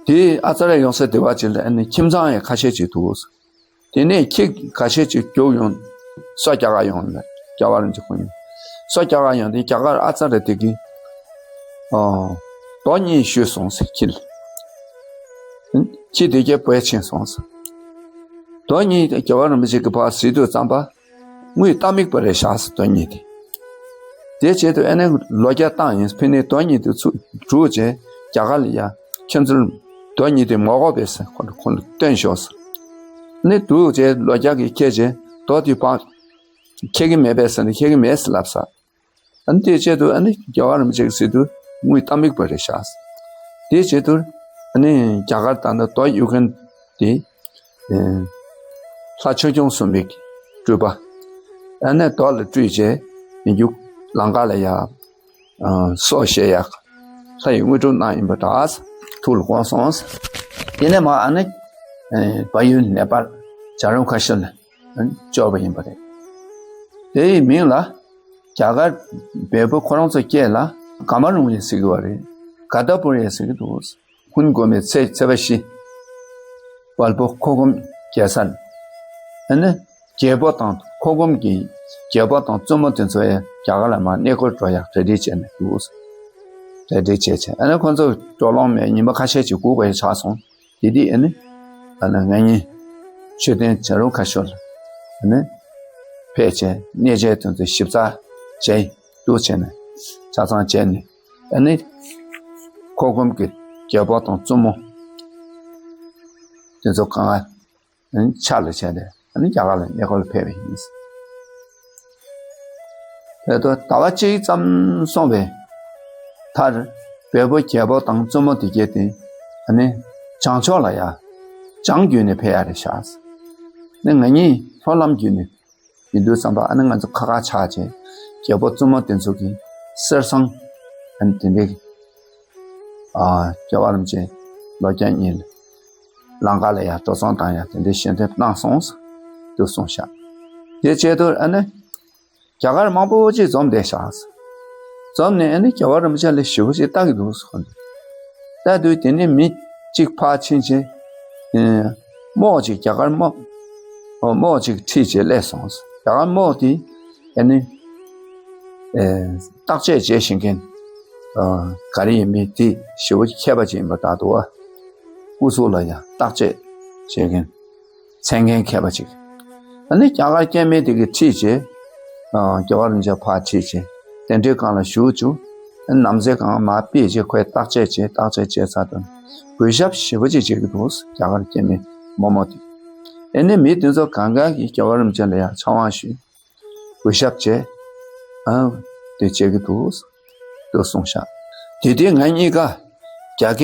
དེ་ཨ་ཙ་ར་ཡོང་ས་དེ་བ་ཅིག་ལ་ཨ་ནི་ཁྱིམ་ཚང་ཡང་ཁ་ཤས་ཅིག་འདུག། དེ་ནས་ཁྱི་ཁ་ཤས་ཅིག་རྒྱུགས་ཡོང་། སོ་རྒྱ་གར་ཡོང་ལ་རྒྱ་གར་ཅིག་ཁོ་ཡོང་། སོ་རྒྱ་གར་ཡོང་དེ་རྒྱ་གར་ཨ་ཙ་ར་དེ་གི་ཨོ། རྡོ་གཉིས་གཞུས་སོང་ཟེར་ཁྱི་ལ། ཁྱི་དེ་གས་བུད་ཕྱིན་སོང་ཟེར། རྡོ་གཉིས་རྒྱལ་བ་རིན་པོ་ཆེ་གི་ཕར་གཟིགས་དུས་ཙམ་པ། དངུལ་རྟ་མིག་པ་རེད་ཤག་ཟེར་རྡོ་གཉིས་དེ། དེ་བྱས་དུས་ཨ་ནི་ལོ་བརྒྱ་བཏང་ཡིན་ཕི་ནི་རྡོ་གཉིས་དེ་ཚུར་སྒྲུག་བྱས་རྒྱ་གར་ལ་ཡ་ཁྱོད་ཚོར་རྡོ་གཉིས་དེ་མ་དགོས་པས་ཟེར་ཁོ་ཁོ་ལ་སྟོན་ཤོག་ཟེར། ནི་སྒྲུག་བྱས་ལོ་བརྒྱ་གི་ཁྱེར་བྱས་རྡོ་དེ་སྤང་ཁྱེར་གི་མེད་པས་ཟེར་ནས་ཁྱེར་གི་མེད་ཟེར་ལབ་ས། ཨ་ནི་དེ་བྱས་དུས་ཨ་ནི་རྒྱལ་བ་རིན་པོ་ཆེ་གི་ཟེར་དུས་དངུལ་རྟ་མིག་པ་རེད་ཤག། དེ་བྱས་དུས་ཨ་ནི་རྒྱ་གར་ད་ནི་རྡོ་གཡུག་མཁན་དེ་ལྷ་ཆོས་སྐྱོང་གསུམ་པའི་སྤྲུལ་པ། ཨ་ནི་རྡོ་ལ་སྤྲུལ་བྱས་ཡུག་ལང་ཀ་ལ་ཡ་སྲོག་བཤད་ཡག་ལྷ་ཡི་དངོས་གྲུབ་གནང་ཡིན་པ་འདྲ་ཐུགས་ལ་དགོངས་སོང་། དེ་ནས་མ་ཨ་ནི་བལ་ཡུལ་ནེ་པཱལ་ཇ་རུ་ཁ་ཤོ་ལ་བཅར་བ་ཡིན་པ་རེད། དེ་ཡི་མིང་ལ་རྒྱ་གར་བལ་པོ་ཁོ་རང་ཚོ་སྐད་ལ་ག་མ་རུང་ཡིན་ཟེར་གི་བ་རེད། ག་ད་པུར་ཡིན་ཟེར་གི་འདུག། ཧུན་དགོན་པའི་ཚེས་ཚེས་པ་བཞི། བལ་པོ་ཁོ་གོམ་རྒྱལ་ས་ནས། ཨ་ནི་རྒྱལ་པོ་དང་ཁོ་གོམ་གྱི་རྒྱལ་པོ་དང་བཙུན་མོ་དེ་ཚོ་ཡང་རྒྱ་གར་ལ་མར་གནས་སྐོར་འགྲོ་ཡག་གྲ་སྒྲིག་བྱས་ནས་འདུག། གྲ་སྒྲིག་བྱས་བྱས་ཨ་ནི་ཁོ་ཚོ་འགྲོ་ལོང་མེད་ཉི་མ་ཁ་ཤས་ཅིག་སྒུག་པ་ཡང་ཆགས་སོང་། དེ་དུས་ཨ་ནི་ཨ་ནི་ང་གཉིས་མཆོད་རྟེན་བྱ་རུང་ཁ་ཤོར་ལ་ཨ་ནི་ཕེབས་བྱས་གནས་མཇལ་དེ་ཚོ་ཞིབ་ཚགས་བྱས་འདུག་བྱས་ནས་ཆ་ཚང་བྱས་ནས། ཨ་ནི་ཁོ་གོམ་གྱི་རྒྱལ་པོ་དང་བཙུན་མོ་དེ་ཚོ་གང་ཨ་ནི་ཕྱག་ལ་བྱས་ནས་ཨ་ནི་རྒྱ་གར་ལ་གནས་སྐོར་ལ་ཕེབས་པ་ཡིན། དེ་ཚོ་ཟླ་བ་གཅིག་ཙམ་སོང་བའི་མཐར་བལ་པོ་རྒྱལ་པོ་དང་བཙུན་མོ་དེ་གྱད་དེ་ཨ་ནི་བྱང་ཕྱོགས་ལ་ཡ་བྱང་བརྒྱུད་ནས་ཕེབས་ཡ་རེད་ཤག། ནི་ང་གཉིས་ལྷོ་ལམ་བརྒྱུད་ནས། ཡིན་དུས་ཙམ་པ་ཨ་ནི་ང་ཚོ་ཁ་ཁ་ཆགས་བྱས་རྒྱལ་པོ་བཙུན་མོ་དེ་ཚོ་གི་གསེར་ཟངས་ཨ་ནི་དེ་འདྲའི་ཨ་རྒྱལ་བ་རིན་པོ་ཆེ་ལོ་བརྒྱ་གཉིས་ལ་ལང་ཀ་ལ་ཡ་འགྲོ་སོང་བཏང་ཡ་དེ་འདྲའི་ཞལ་འདེབས་གནང་སོང་དུ་གསུངས་ཤག། དེ་བྱས་དུས་ཨ་ནི་རྒྱ་གར་མང་པོ་ཅིག་འཛོམས་བསྡད་ཤག། འཛོམས་ནས་ཨ་ནི་རྒྱལ་བ་རིན་པོ་ཆེ་ལ་ཞེ་པོ་ཅིག་ལྟ་གི་འདུག་ཟེར་གོ་འདུག། ལྟ་དུས་དེ་ནས་མི་གཅིག་ཕར་ཕྱིན་བྱས། རྨོག་ཅིག་རྒྱ་གར་རྨོག་རྨོག་ཅིག་ཁྲིད་བྱས་སླེབས་སོང་། རྒྱ་གར་རྨོག་དེ་ཨ་ནི་བརྟག་དཔྱད་བྱེད་ཤེས་མཁན་ག་རེ་ཡིན་མིན་དེ་ཞེ་པོ་ཅིག་མཁས་པ་ཅིག་ཡིན་པ་འདྲ་འདུག་བ། སྐུ་གཟུགས་ལ་ཡང་བརྟག་དཔྱད་བྱེད་མཁན། མཚན་མཁན་མཁས་པ་ཅིག། ཨ་ནི་རྒྱ་གར་སྐྱེ་དམན་དེ་གིས་ཁྲིད་བྱས། རྒྱལ་བ་རིན་པོ་ཆེ་ཕར་ཁྲིད་བྱས་གདན་ཁྲིའི་སྒང་ལ་བཞུགས་བཅུག། ཨ་ནི་ནམ་མཁའི་སྒང་མར་ཕུད་བྱས་ཁོས་བརྟག་དཔྱད་བྱས་བརྟག་དཔྱད་བྱས་ཚར་དུས་གུས་ཞབས་ཞེ་པོ་ཅིག་བྱེད་ཀྱི་འདུག། རྒྱ་གར་སྐྱེ་དམན་རྨོ་མོ་དེ། ཨ་ནི་མི་དེ་ཚོ་གང་ག་གིས་རྒྱལ་བ་རིན་པོ་ཆེ་ལ་ཡང་ཕྱག་དབང་ཞུས། གུས་ཞབས་བྱས། ཨ་དེ་བྱེད་ཀྱི་འདུག་ཏུ་གསུངས་ཤག། དེ་དུས་ང་གཉིས་ཀ་རྒྱ་སྐད་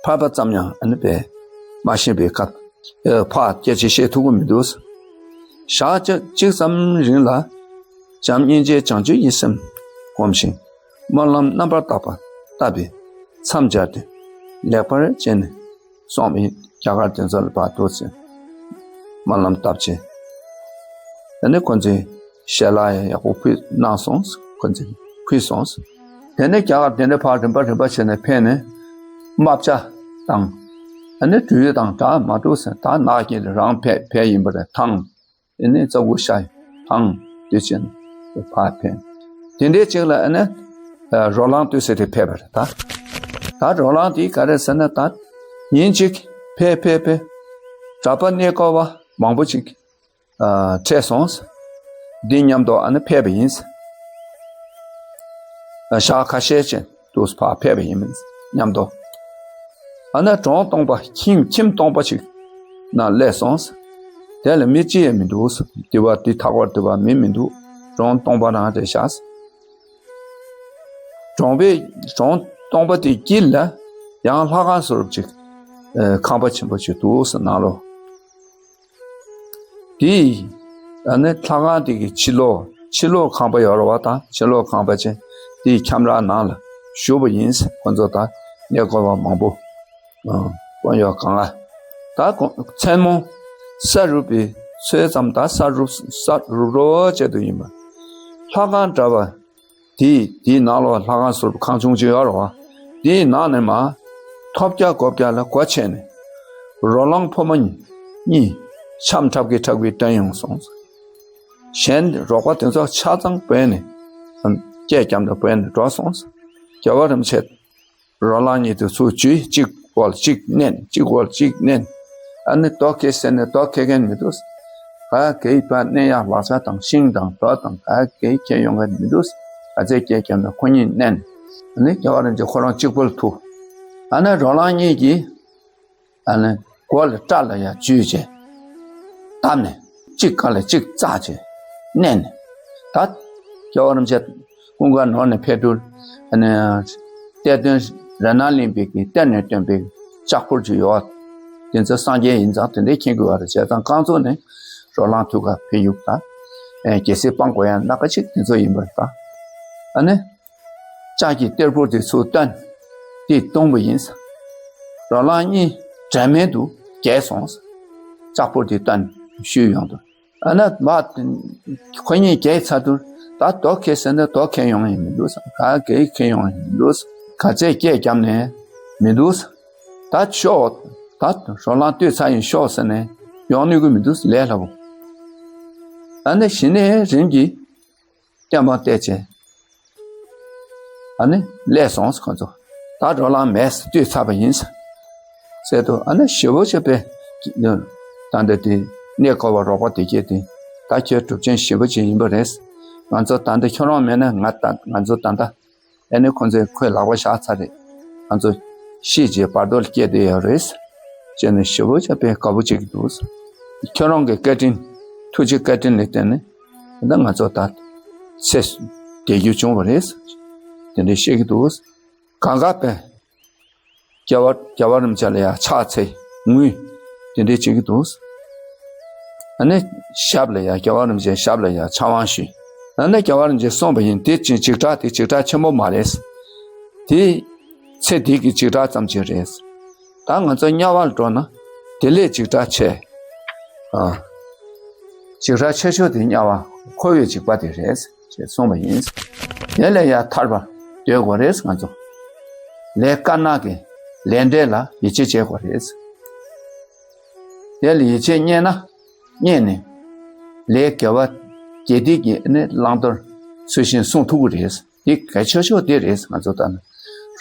ཕར་ཕར་ཙམ་ཡང་ཨ་ནི་པས་མ་ཤེས་པའི་སྐབས་ཨ་ཕར་སྐད་ཆ་བཤད་ཐུབ་ཀྱི་མི་འདུག། ཞག་གཅིག་གཅིག་ཙམ་རིང་ལ་བྱམས་སྙིང་རྗེ་བྱང་ཆུབ་ཀྱི་སེམས་བསྒོམ་ཞིང་སྨོན་ལམ་རྣམ་པར་དག་པ་བཏབ་པས་མཚམས་སྦྱར་ཏེ་ལེགས་པར་བྱས་ནས། སོང་བའི་རྒྱ་གར་དེ་ཚོ་ལ་ཕར་འདུག་ཟེར། སྨོན་ལམ་བཏབ་བྱས། དེ་ནས་ཁོ་ཚོས་ཞལ་ལག་ཡང་ཡག་པོ་ཕུལ་གནང་སོང་། ཁོ་ཚོས་ཕུལ་སོང་། དེ་ནས་རྒྱ་གར་དེ་འདྲ་ཕར་རིམ་པ་རིམ་པ་བྱས་ནས་ཕེབས་ནས་རྨ་བྱ་དང་། ཨ་ནི་སྦྲུལ་དང་འདྲ་མ་འདུག་ཟེར། ད་ནགས་ཀྱི་རང་ཕེབས་ཕེབས་ཡིན་པ་རེད། ཐང་། ཨ་ནི་ཙོག་པུ་ཤ་ཡི་ཐང་དུས་ཆེན་ཕར་ཕེབས། དེ་འདྲའི་ཅིག་ལ་ཨ་ནི་རོ་ལངས་དུས་ཟེར་དེ་ཕེབས་པ་རེད་ད། ད་རོ་ལངས་དེ་ག་རེ་ཟེར་ན་ད་ ཉིན་གཅིག་ཕེབས་ཕེབས་ཕེབས། གྲྭ་པ་གནས་སྐོར་བ་མང་པོ་ཅིག་ཨ་འཕྲད་སོང་། འདི་མཉམ་དུ་ཨ་ནི་ཕེབས་པ་ཡིན། ཨ་ཞག་ཁ་ཤས་ཅིག་ཏུ་ཕར་ཕེབས་པ་ཡིན་མཉམ་དུ། ཨ་ནི་གྲོང་སྟོང་པ་ཁྱིམ་ཁྱིམ་སྟོང་པ་ཅིག་ན་སླེབས་སོང་། དེ་ལ་མི་གཅིག་ཡང་མི་འདུག་དེ་བ་དེ་ཐག་པར་དེ་བ་མི་མི་འདུག་གྲོང་སྟོང་པ་རང་རེད་ཤག་གྲོང་པའི་གྲོང་སྟོང་པ་དེའི་དཀྱིལ་ལ་ཡང་ལྷ་ཁང་བཟོ་འདྲ་ཅིག་ཨ་ཁང་པ་ཆེན་པོ་ཅིག་འདུག་ཟེར་ནང་ལོགས། དེ་ཨ་ནི་ལྷ་ཁང་དེ་གི་ཕྱི་ལོགས་ཕྱི་ལོགས་ཁང་པ་ཡོད་རེད་བ་དང་། ཕྱི་ལོགས་ཁང་པ་ཅན་དེའི་ཁྱམས་ར་ནང་ལ་བཞུགས་པ་ཡིན། ཁོ་ཚོ་དང་གནས་སྐོར་བ་མང་པོ་ཨ་དཔོན་གཡོག་གང་ལ། ད་ཁོ་མཚན་མོ་ས་རུབ་པའི་ཚོད་ཙམ། ད་ས་རུབ་ས་རུབ་རོགས་བྱེད་དུ་ཡིན་པ། ལྷ་ཁང་འདྲ་བ་དེ་དེའི་ནང་ལོགས་ལྷ་ཁང་ཟུར་ཁང་ཆུང་ཅིག་ཡོད་རེད་བ། དེའི་ནང་ནས་མར་ཐོབ་རྒྱག་སྒོ་རྒྱག་ལ་སྒོ་ཕྱེ་ནས་རོ་ལངས་ཕོ་མོ་གཉིས་འཆམ་འཁྲབ་ཀྱི་འཁྲབ་ཀྱི་བཏོན་ཡོང་སོང་། གཞན་རོགས་པ་དེ་ཚོ་ཆ་ཚང་བོས་ནས་སྐད་བརྒྱབ་ནས་བོས་ནས་འགྲོ་སོང་། རྒྱལ་བ་རིན་པོ་ཆེ་རོ་ལངས་གཉིས་དེ་ཚུར་འཇུས། གཅིག་འོག་ལ་གཅིག་མནན། གཅིག་འོག་ལ་གཅིག་མནན། ཨ་ནི་རྡོ་ཁྱེར་ཟེར་ནས་རྡོ་ཁྱེར་མཁན་མི་འདུག་ག་གེ་ཕར་མནན་ཡག་ལག་ཆ་དང་ཤིང་དང་རྡོ་དང་ག་གེ་ཁྱེར་ཡོང་མཁན་མི་འདུག་ག་ཚད་སྐད་བརྒྱབ་ནས་ཁོ་གཉིས་མནན། ཨ་ནི་རྒྱལ་བ་རིན་པོ་ཆེ་ཁོ་རང་གཅིག་པུ་ལ་ཐུག་ཨ་ནི་རོ་ལངས་གཉིས་ཀྱིས་ཨ་ནི་མགོ་ལ་སྐྲ་ལ་ཡར་འཇུས་བྱས་བརྡབས་ནས་གཅིག་སྒང་ལ་གཅིག་བཙགས་བྱས་མནན་ནས། ད་རྒྱལ་བ་རིན་པོ་ཆེ་ཀུན་དགའ་ནོར་ནས་ཕེབས་དུས་ཨ་ནི་གཏེར་སྟོན་རཏྣ་གླིང་པའི་གི་གཏེར་ནས་བཏོན་པའི་ལྕགས་ཕུར་ཅིག་ཡོད། དེ་ཚོ་སངས་རྒྱས་ཡིན་ཙང་དེ་འདྲའི་མཁྱེན་དགོས་པ་རེད། བྱས་ཙང་རྐང་བཙུགས་ནས་རོ་ལངས་ཐུག་ག་ཕེབས་ཡུག་ད་ཨེ་རྒྱལ་སྲིད་སྤང་དགོས་ཡ་སྣ་ཁ་ཅིག་དེ་ཚོ་ཡིན་པ་རེད་ད། ཨ་ནི་ལྕགས་ཀྱི་གཏེར་ཕུར་དེ་ཚུར་བཏོན། དེ་བརྡུངས་པ་ཡིན། རོ་ལངས་གཉིས་དྲན་མེད་དུ་བརྒྱལ་སོང་། ལྕགས་ཕུར་དེ་བཏོན་བཤུས་ཡོང་དུས། ཨ་ན་མ་ཁོ་གཉིས་བརྒྱལ་ཚར་དུས་ད་རྡོ་ཁྱེར་ཟེར་ན་རྡོ་ཁྱེར་ཡོང་ཡང་མི་འདུག་ཟེར། ག་གེ་ཁྱེར་ཡོང་ཡང་མི་འདུག་ཟེར། ག་ཚད་སྐད་བརྒྱབ་ནས་མི་འདུག་ཟེར། ད་ཤོག་ད་རོ་ལངས་བཏུད་ཚར་ཡིན་ཤོག་ཟེར་ནས་ཡོང་ནུས་ཀྱི་མི་འདུག་ཟེར། ལས་སླ་པོ། ཨ་ནི་གཞི་ནས་རིམ་གྱིས་བརྟན་པོ་བལྟས་བྱས། ཨ་ནི་སླེབས་སོང་ཁོ་ཚོ། ད་རོ་ལངས་མེད་ཟེར། བཏུད་ཚར་བ་ཡིན་ཟེར། ཟེར་དུས་ཨ་ནི་ཞེ་པོ་ཅིག་པས། ད་འདི་དེ་གནས་སྐོར་བ་རོགས་པ་དེ་སྐྱེས་ཏེ། ད་ཁྱོད་གྲུབ་ཆེན་ཞེ་པོ་ཅིག་ཡིན་པ་རེད། ང་ཚོ་ད་འདི་ཁྱོད་རང་མེད་ན་ང་ད་ང་ཚོ་ད་ལྟ་ཨ་ནི་ཁོ་ཚོས་ཁོའི་ལག་པ་བཞག་ཚར་རེད། ང་ཚོ་ཤི་རྗེས་བར་དོ་ལ་སྐྱེས་བསྡད་ཡོད་རེད། ཅེས་ནས་ཞེ་པོ་ཅིག་པས་དགའ་པོ་བྱེད་ཀྱི་འདུག་ཁྱོད་རང་གི་བཀའ་དྲིན། ཐུགས་རྗེ་བཀའ་དྲིན་ལ་བརྟེན་ནས་ད་ང་ཚོ་ད་ཚེ་བསྡད་རྒྱུ་བྱུང་བ་རེད། དེ་འདྲ་བཤད་ཀྱི་འདུག་གང་ག་པས། རྒྱལ་བ་རྒྱལ་བ་རིན་པོ་ཆེ་ལ་ཡང་ཕྱག་འཚལ་ངུས་དེ་འདྲས་བྱེད་ཀྱི་འདུག་ཨ་ནི་ཞབས་ལ་ཡང་རྒྱལ་བ་རིན་པོ་ཆེའི་ཞབས་ལ་ཡང་ཕྱག་དབང་ཞུས། ཨ་ནི་རྒྱལ་བ་རིན་པོ་ཆེས་གསུངས་པ་ཡིན། དེ་ཅིག་འཇིགས་སྐྲག་དེ་འཇིགས་སྐྲག་ཆེན་པོ་མ་རེད། དེ་ཚེ་འདི་གི་འཇིགས་སྐྲག་ཙམ་ཅིག་རེད། ད་ང་ཚོ་དམྱལ་བ་ལ་འགྲོ་ན་དེ་ལས་འཇིགས་སྐྲག་ཆེ། ཨ། འཇིགས་སྐྲག་ཆེ་ཤོས་དེ་དམྱལ་བ་འཁོར་བའི་འཇིགས་པ་དེ་རེད། ཅེས་གསུངས་པ་ཡིན། དེ་ལས་ཡང་ཐར་པར་འདོད་དགོས་རེད་ང་ཚོ། ལས་དཀར་ནག་གི་ལས་འབྲས་ལ་ཡིད་ཆེས་བྱེད་དགོས་རེད། དེ་ལ་ཡིད་ཆེས་རྙེད་ན་རྙེད་ནས་ལས་དགེ་བ་དགེ་སྡིག་གི་ནི་བླང་དོར་ཚུལ་བཞིན་སྲུང་ཐུབ་ཀྱི་རེད། འདི་གལ་ཆེ་ཤོས་དེ་རེད། ང་ཚོ་ལྟར་ན་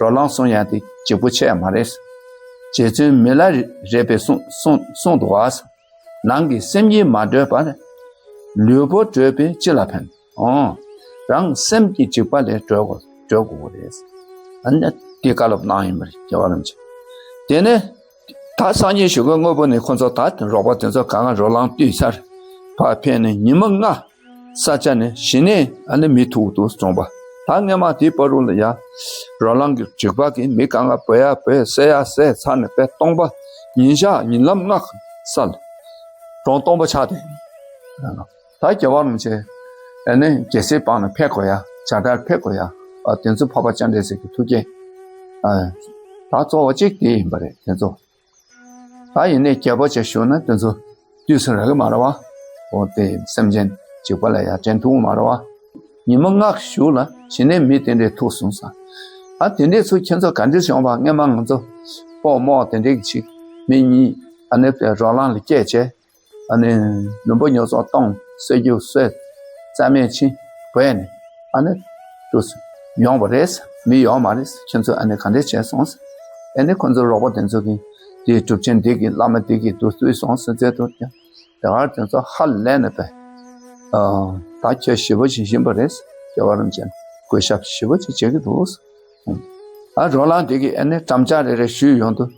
རོ་ལངས་གསུང་ཡག་དེ་ལྗིད་པོ་ཆེ་ཡ་མ་རེད། རྗེ་བཙུན་མི་ལ་རས་པས་གསུངས་གསུངས་གསུངས་འདུག་བ། ནང་གི་སེམས་ཉིད་མ་གྲོལ་བར། ལུས་པོ་གྲོལ་བས་ཅི་ལ་ཕན། ཨོ། རང་སེམས་ཀྱི་འཇིགས་པ་ལས་གྲོལ་དགོས་གྲོལ་དགོས་རེད། ཨ་ནི་དེ་བཀའ་སློབ་གནང་ཡིན་པ་རེད་རྒྱལ་བ་རིན་པོ་ཆེ། དེ་ནས་ད་སངས་རྒྱས་ཞུ་སྐུལ་དངོས་པོ་ནས་ཁོ་ཚོ་ད་རོགས་པ་དེ་ཚོ་གང་ག་རོ་ལངས་བཏུད་ཚར། ཕར་ཕེབས་ནས་ཉི་མ་ལྔ་ས་ཆ་ནས་གཞི་ནས་ཨ་ནི་མི་ཐུག་འདུག་གྲོང་པ། ད་སྔས་མ་དེའི་བར་དུ་ལ་ཡ་རོ་ལངས་ཀྱི་འཇིགས་པ་གིས་མི་གང་ག་བོས་ཡ་བོས་བསད་ཡ་བསད་ཚར་ནས་དཔེ་སྟོང་པ་ཉིན་ཞག་ཉིན་ལམ་ལྔ་ས་ལ་གྲོང་སྟོང་པ་ཆགས་ཏེ། ད་རྒྱལ་བ་རིན་པོ་ཆེ་ཨ་ནི་རྒྱལ་སྲིད་སྤངས་ནས་ཕེབས་དགོས་ཡ་བྱ་བྲལ་ཕེབས་དགོས་ཡ་ཨ་དེ་ཚོ་འཕགས་པ་སྤྱན་རས་གཟིགས་ཀྱི་ཐུགས་བསྐྱེད་ཨ་ད་གཙོ་བོ་གཅིག་དེ་ཡིན་པ་རེད་དེ་ཚོ། ད་ཡིན་ནའི་རྒྱལ་པོ་ཅིག་བཞུགས་ན་དེ་ཚོ་དུས་སུ་རག་གི་མ་རེད་བ། འོ་དེ་སེམས་ཅན་འཇིགས་པ་ལ་ཡ་དྲན་ཐུབ་ཀྱི་མ་རེད་བ། ཉི་མ་ལྔ་བཞུགས་ལ་གཞི་ནས་མི་དེ་འདྲས་ཐུག་སོང་ས། ཨ་དེ་འདྲས་ཚུར་ཁྱེད་ཚོ་ག་འདྲས་བྱུང་བ། སྔས་མ་ང་ཚོ་སྤོག་རྨོག་དེ་འདྲས་ཀྱི་ཅིག་མི་གཉིས་ཨ་ནི་རོ་ལངས་ལ་སྐྱེལ་བྱས། ཨ་ནི་ལུང་པ་ཉོ་ཚོང་གཏོང་སྲོལ་རྒྱུག་སྲོལ་རྩ་མེད་ཕྱིན་བས་ནས་ཨ་ནི་ཏུ་ཡོང་བ་རེད། མི་ཡོང་མ་རེད། ཁྱོད་ཚོས་ཨ་ནི་ག་འདྲས་བྱས་སོང་། ཨ་ནི་ཁོ་ཚོ་རོགས་པ་དེ་ཚོ་གིས་ དེའི་གྲུབ་ཆེན་འདི་གིས་བླ་མ་འདི་གིས་བདུད་བཏུལ་སོང་ཟེར་མཛད་འདུག་ཀྱང་། དེ་བར་དེ་ཚོ་ཧ་ལས་ནས་པས། ཨ། ད་ཁྱོད་ཞེ་པོ་ཅིག་ཡིན་པ་རེད། རྒྱལ་བ་རིན་པོ་ཆེ་གུས་ཞབས་ཞེ་པོ་ཅིག་བྱེད་ཀྱི་འདུག་ཨ། རོ་ལངས་དེ་གིས་ཨ་ནི་འགྲམ་ལྕག་རེ་རེ་གཞུས་ཡོང་དུས།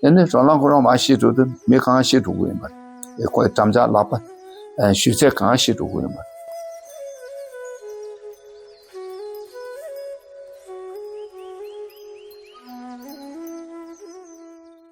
ཨ་ནི་རོ་ལངས་ཁོ་རང་མར་ཤི་འགྲོ་དུས་མི་གང་ཤི་འགྲོ་གི་ཡིན་པ་རེད། ཁོའི་འགྲམ་ལྕག་ལག་པ། ཨ། གཞུས་ཚད་གང་ཤི་འགྲོ་གི་ཡིན་པ་